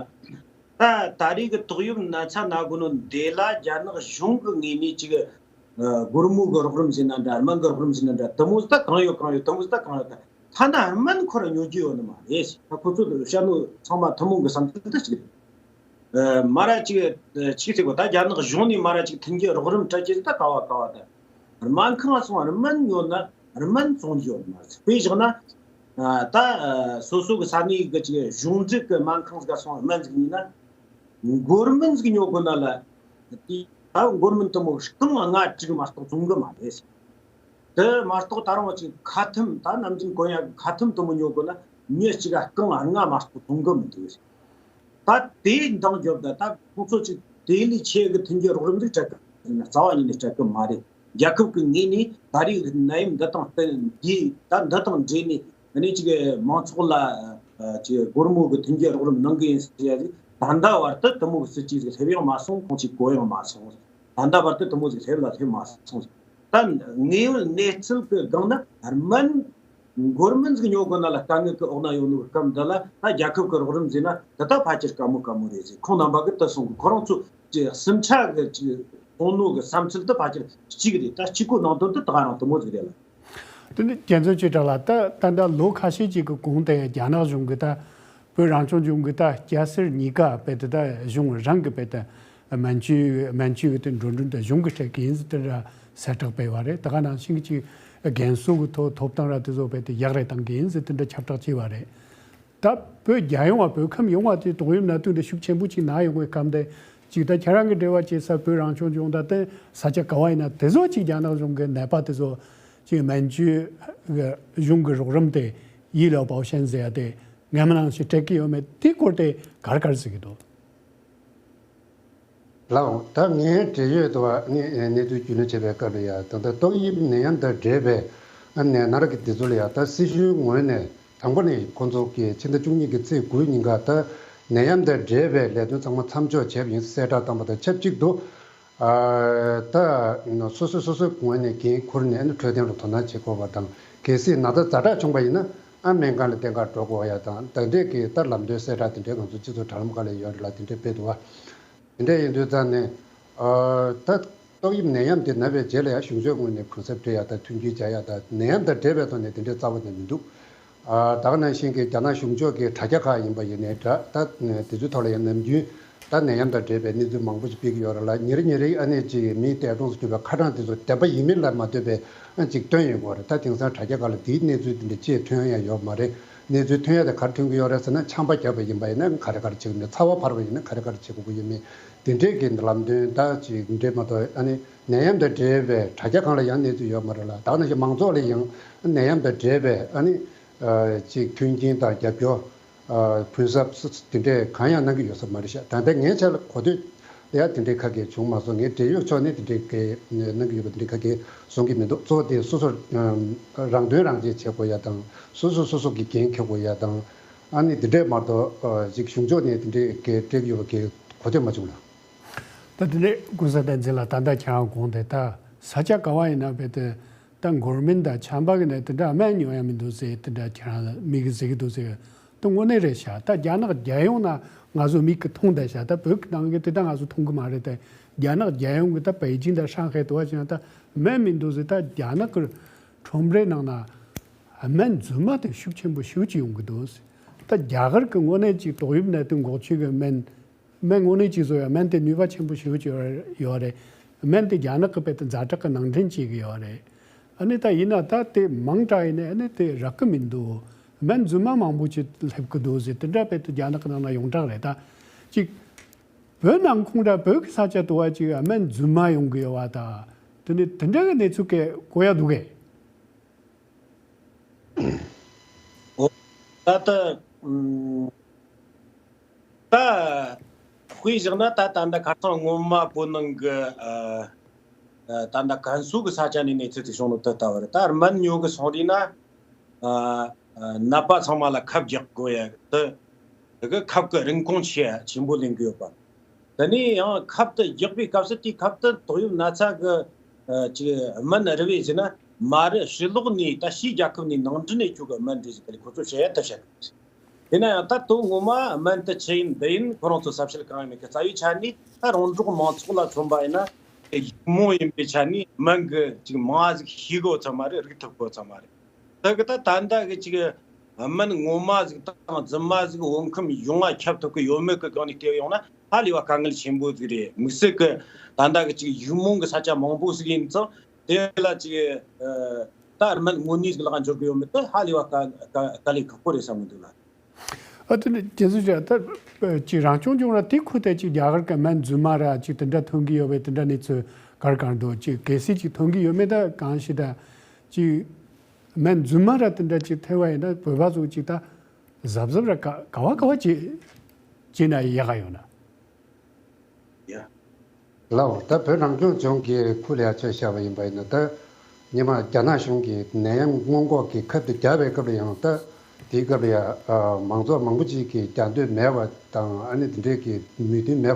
ད་ད་རེས་ཀྱི་ཏོག་དབྱིབས་ན་ཚ་ན་གོ་ནོ་འདི་ལ་རྒྱ་ནག་གཞུང་གི་ངོས་ནས་ཅིག་ཨ་སྒོར་མོ་གི་རོགས་རམ་ཟེར་ན་འདྲ། སྨན་གི་རོགས་རམ་ཟེར་ན་འདྲ། དེ་མོ་ཟིག་ད་གང་ཡོད་གང་ཡོད། དེ་མོ་ཟིག་ད་གང་ཡོད་ད། ཐ་ན་སྨན་ཁོ་རང་ཉོ་རྒྱུ་ཡོད་ནི་མ་རེད། ད་ཁོ་ཚོ་བཤད་ནོ་ཚང་མ་ཐུན་མོང་གི་བསམ་ཚུལ་ད་ཅིག་རེད། ཨ་མ་ར་ཅིག་ཨ་ཅིག་ཟེར་གོ། ད་རྒྱ་ནག་གཞུང་ནས་མ་ར་ཅིག་མཐུན་རྐྱེན་རོགས་རམ་སྤྲད་རྒྱུ་ཟིག་ད་ག་བ་ག་བ་ད། སྨན་ཁང་སོང་སྨན་ཉོ་ན་སྨན་བཙོང་རྒྱུ་ཡོད་མ་རེད། དཔེ་བཞག་ན། ཨ་ད་ཨ་སོ་སོ་གི་ས་གནས་གི་ཅིག་གཞུང་འབྲེལ་གི་སྨན་ཁང་ཟིག་ག་སོང་སྨན་ཟིག་ཉོས་ན། འགོར་སྨན་ཟིག་ཉོ་དགོས་ན་ལ། དེ་ད་འགོར་སྨན་དེ་མོ་རྐང་ལྔ་དྲུག་མ་གཏོགས་བཙོང་གི་མ་རེད། དེ་མ་གཏོགས་ད་རུང་ཅིག་ཁ་ཐུམ། ད་ནམ་རྒྱུན་གོན་ཡག་གི་ཁ་ཐུམ་དེ་མོ་ཉོ་དགོས་ན་མི་གཅིག་ག་རྐང་ལྔ་མ་གཏོགས་བཙོང་གི་མི་འདུག་ད་དེ་འདང་རྒྱོབ་ད། ད་ཁོང་ཚོ་ཅིག་དེ་ལས་ཆེ་གི་མཐུན་རྐྱེན་རོགས་རམ་ཟིག་སྤྲད་གི་རྩ་བ་ཉིད་ནས་སྤྲད་གི་མ་རེད། རྒྱལ་ཁབ་ཀྱི་ངོས་ནས་ད་རེས་ནད་ཡམས་འདི་དང་བསྟུན་དེ་ད་འདི་དང་འབྲེལ་ནས་ཨ་ནི་ཅིག་མང་ཚོགས་ལ་ ཅིག་སྒོར་མོ་གི་མཐུན་རྐྱེན་རོགས་རམ་གནང་གི་ཡིན་ཟེར་ཡ་ཟིག་ད་ལྟ་བར་དུ་དེ་མོ་གི་སྲིད་ཇུས་ཟིག་སླེབས་ཡང་མ་སོང་། ཁོང་ཅིག་གོ་ཡང་མ་སོང་། ད་ལྟ་བར་དུ་དེ་མོ་ཟིག་སླེབས་ལ་སླེབས་མ་སོང་། ད་དངོས་ཡོད་གནས་ཚུལ་གི་སྒང་ན་སྨན་འགོར་མིན་ཟིག་ཉོ་དགོས་ན་ལ་དཀའ་ངལ་གི་འོག་ན་ཡོད་ནོ་གི་སྐབས་འདི་ལ་ད་རྒྱལ་ཁབ་གི་རོགས་རམ་ཟེར་ན་ད་ད་ཕལ་ཆེར་དཀའ་མོ་དཀའ་མོ་རེད་ཟེར། ཁོང་རྣམ་པ་གི་ད་སོང་གི་ཁོ་རང་ཚོ་ཅི་སེམས་ཆ་གི་ཅི་གཏོང་ནོ་གི་བསམ་ཚུལ་ད་ཕལ་ཆེར་གཅིག་རེད། ད་གཅིག་གོ་ནང་དོན་ད་ད་ག་རང་དེ་མོ་ཟིག་རེད་ལ། དེ་ནི་རྒྱལ་མཚན་ཆོས་གྲགས་ལགས། ད་ད་ལྟ་ལོ་ཁ་ཤས་ཅིག་གི་གོང་དེ་རྒྱ་ནག་གཞུང་གི་ད་བོད་རང་སྐྱོང་ལྗོངས་ཀྱི་ད་སྐྱ་སེར་གཉིས་ཀ་དཔེ་དེ་ད་གཞུང་རང་གི་དཔེ་དེ་སྨན་བཅོས་སྨན་བཅོས་ཀྱི་དེ་འགྲོ་གྲོན་དེ་གཞུང་གིས་སྤྲད་ཀྱི་ཡིན་ཟེར་དེ་འདྲ་གསལ་བསྒྲགས་སྤེལ་བ་རེད། ད་ག་ནང་བཞིན་གྱི་རྒན་གསོ་གི་ཐོབ་ཐོབ་ཐང་ར་དེ་ཚོ་དཔེ་དེ་ཡག་རེ་བཏང་གི་ཡིན་ཟེར་དེ་འདྲ་ཁྱབ་བསྒྲགས་བྱས་པ་རེད། ད་བོད་རྒྱལ་ཡོངས་བ་བོད་ཁམས་ཡོངས་བ་དེ་ཏོག་དབྱིབས་ནད་དུག་འདི་ཤུགས་ཆེན་པོ་ཅིག་ན་ཡོང་བའི་སྐབས་དེ་ཅིག་ད་ཁྱེད་རང་གི་འབྲེལ་བ་བྱེད་ས་བོད་རང་སྐྱོང་ལྗོངས་ད་དེ་ས་ཆ་ག་བ་ཡིན་ན་དེ་ཚོ་ཅིག་རྒྱ་ནག་གཞུང་གི་ནད་པ་དེ་ཚོ་ཅིག་སྨན་བཅོས་གཞུང་གི་རོགས་རམ་དེ་医疗保险ཟེར་ཡ་དེ་སྔ་མ་ནང་བཞིན་སྤྲད་ཀྱི་ཡོད་མེད་དེ་སྐོར་དེ་ག་རེ་ག་རེ་ཟེར་གྱི་འདུག་ལགས། ད་ངས་འབྲེལ་ཡོད་དུ་ངས་གནས་ཚུལ་རྒྱུས་ལོན་བྱས་པའི་སྐབས་ལ་ཡ་ད་ལྟ་ཏོག་དབྱིབས་ནད་ཡམས་དང་འབྲེལ་བའི་ནད་མནར་གྱི་དེ་ཚོ་ལ་ཡ་ད་སྲིད་གཞུང་ངོས་ནས་དང་པོ་ནས་ཁོང་ཚོ་གི་ཕྱི་ཟླ་བཅུ་གཉིས་ཀྱི་ཚེས་དགུའི་ཉིན་ཀ་ད་ནད་ཡམས་དང་འབྲེལ་བའི་ལས་དོན་ཚང་མ་མཚམས་འཇོག་བྱས་པ་ཡིན་གསལ་བསྒྲགས་བཏང་པ་དང་ཆབས་ཅིག་ཏུ། ད་སོ་སོས་སོ་སོའི་ངོས་ནས་འགན་འཁུར་ནས་འཕྲོད་བསྟེན་ལ་དོ་སྣང་བྱེད་དགོས་པ་དང་། གལ་སྲིད་ན་ཚ་ཛ་དྲག་བྱུང་བ་ཡིན་ན་ཨ་སྨན་ཁང་ལ་བསྟེན་གར་འགྲོ་དགོས་ཡ་དང་། ད་འདྲས་ཀྱི་ད་ལམ་སྟོན་གསལ་བསྒྲགས་དེ་འདྲས་ང་ཚོ་སྤྱི་ཚོགས་དྲ་ལམ་ཁག་ལ་ཡོད་རེད་ལ། དེ་འདྲས་སྤེལ་འདུག་བ། དེ་འདྲས་ཡིན་དུས་ཙང་ནས་ད་ཏོག་དབྱིབས་ནད་ཡམས་དེ་ན་བའི་རྗེས་ལ་ཡང་གཞུང་ཕྱོགས་ངོས་ནས་གུན་གསབ་སྤྲོད་ཡ་དང་མཐུན་རྐྱེན་སྦྱར་ཡ་དང་ནད་ཡམས་དང་འབྲེལ་བའི་ཐོག་ནས་དེ་འདྲས་རྩ་བ་ནས་མི་འདུག་ཨ། ད་ག་ནང་བཞིན་གྱི་རྒྱ་ནག་གཞུང་ཕྱོགས་ཀྱི་དྲ་རྒྱ་ཁག་ཡིན་པ་ཡིན་ནའི་འདྲ། ད་དེ་ཚོའི་ཐོག་ལ་ཡང་ནམ་རྒྱུན་ད་ནད་ཡམས་དང་འབྲེལ་བའི་གནས་ཚུལ་མང་པོ་ཞིག་སྤེལ་གྱི་ཡོད་རེད་ལ། ཉིན་རེ་ཉིན་རེ་ཨ་ནི་ཅིག་མིའི་འདས་གྲོངས་སུ་གྱུར་པའི་ཁ་གྲངས་དེ་ཚོ་བདེན་པ་ཡིན་མིན་ལ་མ་ལྟོས་པའི་ཨ་ཅིག་བཏོན་ཡོང་གི་ཡོད་རེད། ད་དེང་སང་དྲ་རྒྱ་ཁག་ལ་དེའི་གནས་ཚུལ་དེ་འདྲ་ཅིག་ཐོན་ཡ་ཡོད་མ་རེད། གནས་ཚུལ་ཐོན་ཡ་དེ་ག་རེ་ཐོན་གྱི་ཡོད་རེད་ཟེར་ན། ཆམ་པ་བརྒྱབ་པ་ཡིན་པ་ཡིན་ན་ག་རེ་ག་རེ་བྱེད་དགོས་མིན། ཚ་བ་འཕར་བ་ཡིན་ན་ག་རེ་ག་རེ་བྱེད་དགོས་ཀྱི་ཡོད་མིན། དེ་འདྲས་ཀྱི་ལམ་སྟོན་ད་ཅིག་འདྲས་མ་གཏོགས་ཨ་ནི་ནད་ཡམས་དང་འབྲེལ་བའི་དྲ་རྒྱ་སྒང་ལ་ཡང་གནས་ཚུལ་ཡོད་མ་རེད་ལ། ད་ག་ནང་བཞིན་མང་ཚོགས་ལ་ཡང་ནད་ཡམས་དང་འབྲེལ་བའི་ཨ་ནི། ཨ། ཅིག་མཐུན་རྐྱེན་དང་རྒྱབ་སྐྱོར། ཨ། གུན་གསབ་དེ་འདྲས་གང་ཡང་གནང་གི་ཡོད་ས་མ་རེད་ཤག་ད་ལྟ་ངའི་ཆ་ལ་གོ་ཐོས་ལ་ཡང་དེ་འདྲས་ཁ་གས་བྱུང་མ་སོང་། ངས་འབྲེལ་ཡོད་ཕྱོགས་ནས་དེ་འདྲས་ཀྱི་གནང་གི་ཡོད་པ་དེ་འདྲས་ཁ་གས་བཟུང་གི་མི་འདུག་གཙོ་བོ་དེ་སོ་སོར་རང་དོན་རང་གཅེས་བྱེད་དགོས་ཡ་དང་། སོ་སོ་སོ་སོ་གི་འགན་འཁྱེར་དགོས་ཡ་དང་། ཨ་ནི་དེ་འདྲས་མ་གཏོགས་ཅིག་གཞུང་ཕྱོགས་ནས་དེ་འདྲས་ཀྱི་སྤྲད་ཀྱི་ཡོད་པ་གི་གོ་ཐོས་མ་བྱུང་ལ། ད་དེ་འདྲས་ཀུན་བཟང་བསྟན་འཛིན་ལགས། ད་ལྟ་ཁྱེད་རང་གོང་དེ་ད་ས་ཆ་ག་བ་ཡིན་ན་བས་ཏེ། ད་འགོར་མིན་དང་ཆམ་པ་གི་ནད་དེ་འདྲ་སྨན་ཉོ་ཡ་མི་འདུག་ཟེར། དེ་འདྲ་ཁྱེད་རང་ལ་མི་གི་ཟེར་གི་འདུག་ཟེར། དེ་དངོས་གནས་རེད་ཤག་ད་རྒྱ་ནག་རྒྱལ་ཡོངས་ན་ང་ཚོ་མིག་གི་མཐོང་བསྡད་ཤག་ད་བོད་ཀྱི་ནང་གི་དེ་འདྲ་ང་ཚོ་མཐོང་གི་མ་རེད། ད་རྒྱ་ནག་རྒྱལ་ཡོངས་ཀྱི་ད་པེ་ཅིང་དང་ཧྲང་ཧའེ་དུ་བ་ཅིག་ན་ད་སྨན་མི་འདུག་ཟེར། ད་རྒྱ་ནག་གི་ཁྲོམ་རའི་ནང་ན་སྨན་རྫུན་མ་དེ་ཤུགས་ཆེན་པོ་ཞེ་པོ་ཅིག་ཡོང་གི་འདུག་ཟེར། ད་རྒྱ་གར་གྱི་དངོས་གནས་ཅིག་ཏོག་དབྱིབས་ནད་དུག་འགོག་བྱེད་ཀྱི་སྨན། སྨན་དངོས་གནས་ཅིག་བཟོ་ཡ། སྨན་དེ་ནུས་པ་ཆེན་པོ་ཞེ་པོ་ཅིག་ཡོད་རེད། སྨན་དེ་རྒྱ་ནག་གི་དཔེ་དེ་ཛ་དྲག་གི་ནང་འདྲེན་བྱེད་ཀྱི་ཡོད་རེད། ཨ་ནི་ད་ཡིན་ན་ད་དེ་མང་དྲགས་ཡིན་ནའི་ཨ་ནི་དེ་རག་གི་མི་འདུག་སྨན་རྫུན་མ་མང་པོ་ཅིག་སླེབས་ཀྱི་འདུག་ཟེར། དེ་འདྲ་དཔེ་དེ་རྒྱ་ནག་གི་ནང་ན་ཡོངས་གྲགས་རེད། ད་ཅིག་བོད་ནང་ཁོང་ར་བོད་ཀྱི་ས་ཆ་དུ་བ་ཅིག་སྨན་རྫུན་མ་ཡོང་གི་ཡོད་པ་ད། དེ་ནི་དེ་འདྲ་གི་གནས་ཚུལ་ག་གོ་ཡ་འདུག་གས། འོ། ད་ལྟ་ཨུམ། ད་དཔེ་བཞག་ན་ད་ད་ལྟ་ཁ་སང་སྔོན་མ་བོད་ནང་གི་ཨ་ཨ་ད་ལྟ་ཀན་སུའུ་གི་ས་ཆ་ནས་གནས་ཚུལ་དེ་བྱུང་ནོ་དེ་ལྟ་བུ་རེད། ད་སྨན་ཉོ་གི་སོང་རེད་ན། ཨ་ཨ་ནད་པ་ཚང་མ་ལ་ཁབ་རྒྱག་དགོས་ཡ་དེ། དེ་གི་ཁབ་གི་རིན་གོང་ཆེ་ཆེན་པོ་ལེན་གི་ཡོད་པ། དེ་ནས་ཡང་ཁབ་དེ་རྒྱག་པའི་སྐབས་སུ་དེའི་ཁབ་དེ་ཏོག་དབྱིབས་ན་ཚ་གི་ཨ་ཅིག་སྨན་རེད་པས་ཟེར་ན་མ་རེད། ཕྱི་ལོགས་ནས་ད་ཕྱིའི་རྒྱལ་ཁབ་ནས་ནང་འདྲེན་ནས་ཁྱོད་གི་སྨན་རེད་ཟེར་ཁོ་ཚོ་བཤད་ཡ་ད་བཤད་གི་ཡིན་ན་ཡང་ད་དོན་ངོ་མ་སྨན་དེ་ཆི་ཡིན་འདི་ཡིན་ཁོ་རང་ཚོ་གསལ་བཤད་གང་ཡང་མེད་གི། རྩ་བའི་ཆ་ནས་ད་རོང་འབྲོག་མང་ཚོགས་ལ་མཚོན་པ་ཡིན་ན་དེ་ཡིག་རྨོངས་ཡིན་པའི་ཆ་ནས་སྨན་གི་ཅིག་མང་ཟིག་ཤེས་གོ་ཚང་མ་རེད། རིག་ཐུབ་གོ་ཚང་མ་རེད། ད་གི་ད་ད་ལྟ་གི་ཅིག་སྨན་ངོ་མ་ཟིག་དང་རྫུན་མ་ཟིག་བོད་ཁམས་ཡོངས་ལ་ཁྱབ་ཐུབ་གི་ཡོད་མེད་གི་སྒང་ནས་བལྟས་ཡོང་ན་ཧ་ལས་པ་དཀའ་ངལ་ཆེན་པོ་ཟིག་རེད། དམིགས་བསལ་གི་ད་ལྟ་གི་ཅིག་ཡིག་རྨོངས་གི་ས་ཆ་མང་པོ་ཟིག་ཡིན་ཙང་དེ་ལ་ཅིག་ཨ་ད་སྨན་དངོས་གནས་ཟིག་ལག་འབྱོར་གི་ཡོད་མེད་དེ་ཧ་ལས་པ་དཀའ་དཀའ་དཀའ་ལས་ཁག་པོ་རེད་བསམ་གི་འདུག་ལ། ཨ་དེ་ནི་རྒྱལ་སྲས་ཅག་ད་ཅིག་རང་སྐྱོང་ལྗོངས་ར་དེ་ཁུལ་དེ་ཅིག་རྒྱ་གར་གི་སྨན་རྫུན་མ་ར་ཅིག་དེ་འདྲ་ཐོན་གི་ཡོད་པའི་དེ་འདྲ་གནས་ཚུལ་ག་རེ་ག་རེ་འདུག་ཅིག་གལ་སྲིད་ཅིག་ཐོན་གི་ཡོད་མེད་ད་གང་ཞིག་ད་ཅིག་སྨན་རྫུན་མ་ར་དེ་འདྲ་ཅིག་ཐོན་པ་ཡིན་ན་བོད་པ་ཚོ་ཅིག་ད་གཟབ་གཟབ་ར་ག་ག་བ་ག་བ་བྱེད་བྱེད་ན་ཡག་ག་ཡོད་ན། ཡ། ལགས་འོང་། ད་བོད་རང་སྐྱོང་ལྗོངས་ཀྱི་ཁུལ་ལ་ཡ་ཆ་བཞག་པ་ཡིན་པ་ཡིན་ན། ད་སྔོན་མ་རྒྱ་ནག་གཞུང་གིས་ནད་ཡམས་སྔོན་འགོག་གི་ཁབ་དེ་བརྒྱབ་པའི་སྐབས་ལ་ཡང་ད་ དེའི་སྐབས་ལ་ཡང་མང་ཚོགས་མང་པོ་ཅིག་གིས་རྒྱག་འདོད་མེད་པ་དང་ཨ་ནི་དེ་འདྲའི་གི་མོས་མཐུན་མེད་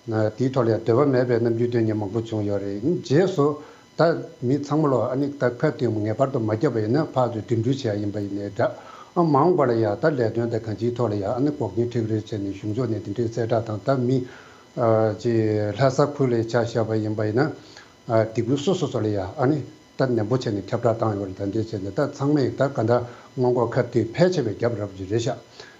པ། དེའི་ཐོག་ལ་ཡང་འདོད་པ་མེད་པའི་རྣམ་འགྱུར་སྟོན་མཁན་མང་པོ་བྱུང་ཡོད་རེད། རྗེས་སུ་ད་མི་ཚང་མ་ལོ་ཨ་ནི་ད་ཁ་བཏོན་ངེས་པར་དུ་མ་བརྒྱབ་པ་ཡིན་ན་ཕར་ཚུར་འགྲིམ་འགྲུལ་བྱེད་ཡ་ཡིན་པ་ཡིན་ནའི་འདྲ། ཨ་མ་འོངས་པ་ལ་ཡང་ད་ལས་དོན་དང་གང་ཅིའི་ཐོག་ལ་ཡང་ཨ་ནི་འགོག་རྐྱེན་འཕྲད་ཀྱི་རེད་བྱས་ནས་གཞུང་ཕྱོགས་ནས་དེ་འདྲའི་གསལ་བསྒྲགས་དང་ད་མི་ཅིག་ལྷ་ས་ཁུལ་ལ་ཆ་བཞག་པ་ཡིན་པ་ཡིན་ན་སྡེ་ཁུལ་སོ་སོ་སོ་ལ་ཡང་ཨ་ནི་ད་ནན་པོ་བྱས་ནས་ཁྱབ་བསྒྲགས་བཏང་ཡོད་རེད། ད་འདྲས་བྱས་ནས་ད་ཚང་མས་ད་ག་འདྲ་སྔོན་འགོག་ཁབ་དེ་ཕལ་ཆེ་བས་བརྒྱབ་རབས་ཅིག་རེད་ཤག་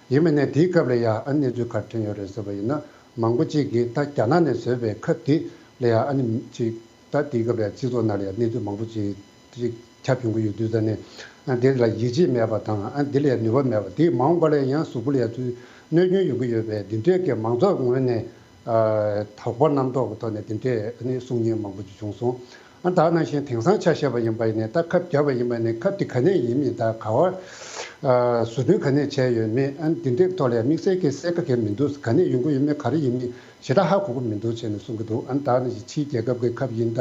ཡིན་མིན་ནས་དེའི་སྐབས་ལ་ཡང་ཨ་ནི་གནས་ཚུལ་ག་རེ་ཐོན་ཡོད་རེད་ཟེར་བ་ཡིན་ན། མང་པོ་ཅིག་གིས་ད་རྒྱ་ནག་ནས་བཟོས་པའི་ཁབ་དེ་ལ་ཡང་ཨ་ནི་ཅིག་ད་དེའི་སྐབས་ལ་སྤྱི་ཚོགས་ནང་ལ་ཡང་གནས་ཚུལ་མང་པོ་ཅིག་ཅིག་ཁྱབ་ཡོང་གི་ཡོད་དུས་ཙང་ནས་ཨ་འདི་ལ་ཡིད་ཆེས་མེད་པ་དང་ཨ་འདི་ལ་ཡང་ནུས་པ་མེད་པ་དེ་མ་འོངས་པ་ལ་ཡང་གཟུགས་པོ་ལ་ཡང་ཚུར་གནོད་སྐྱོན་ཡོང་གི་ཡོད་པས་འདི་འདྲའི་གི་མང་ཚོགས་ངོས་ནས་དོགས་པ་རྣམ་རྟོག་གི་ཐོག་ནས་དེ་འདྲའི་ཨ་ནི་གསུང་མཁན་མང་པོ་ཅིག་བྱུང་སོང་། ཨ་ད་ནང་བཞིན་དེང་སང་ཆ་བཞག་པ་ཡིན་པ་ཡིན་ནའི་ད་ཁབ་བརྒྱབ་པ་ཡིན་པ་ཡིན་ནའི་ཁབ་དེ་ག་ནས་ཡིན་མིན་ད་ག་བ་བཟོ་སྐྲུན་ག་ནས་བྱས་ཡོད་མེད་ཨ་འདི་འདྲའི་ཐོག་ལ་དམིགས་བསལ་གྱི་གསལ་ཁ་གང་མི་འདུག་ག་ནས་ཡོང་གི་ཡོད་མེད་ག་རེ་ཡིན་མིན་ཞེ་དྲག་ཧ་གོ་གི་མི་འདུག་བྱས་ནས་གསུང་གི་འདུག་ཨ་ད་ནང་བཞིན་ཕྱིའི་རྒྱལ་ཁབ་ཀྱི་ཁབ་ཡིན་ད་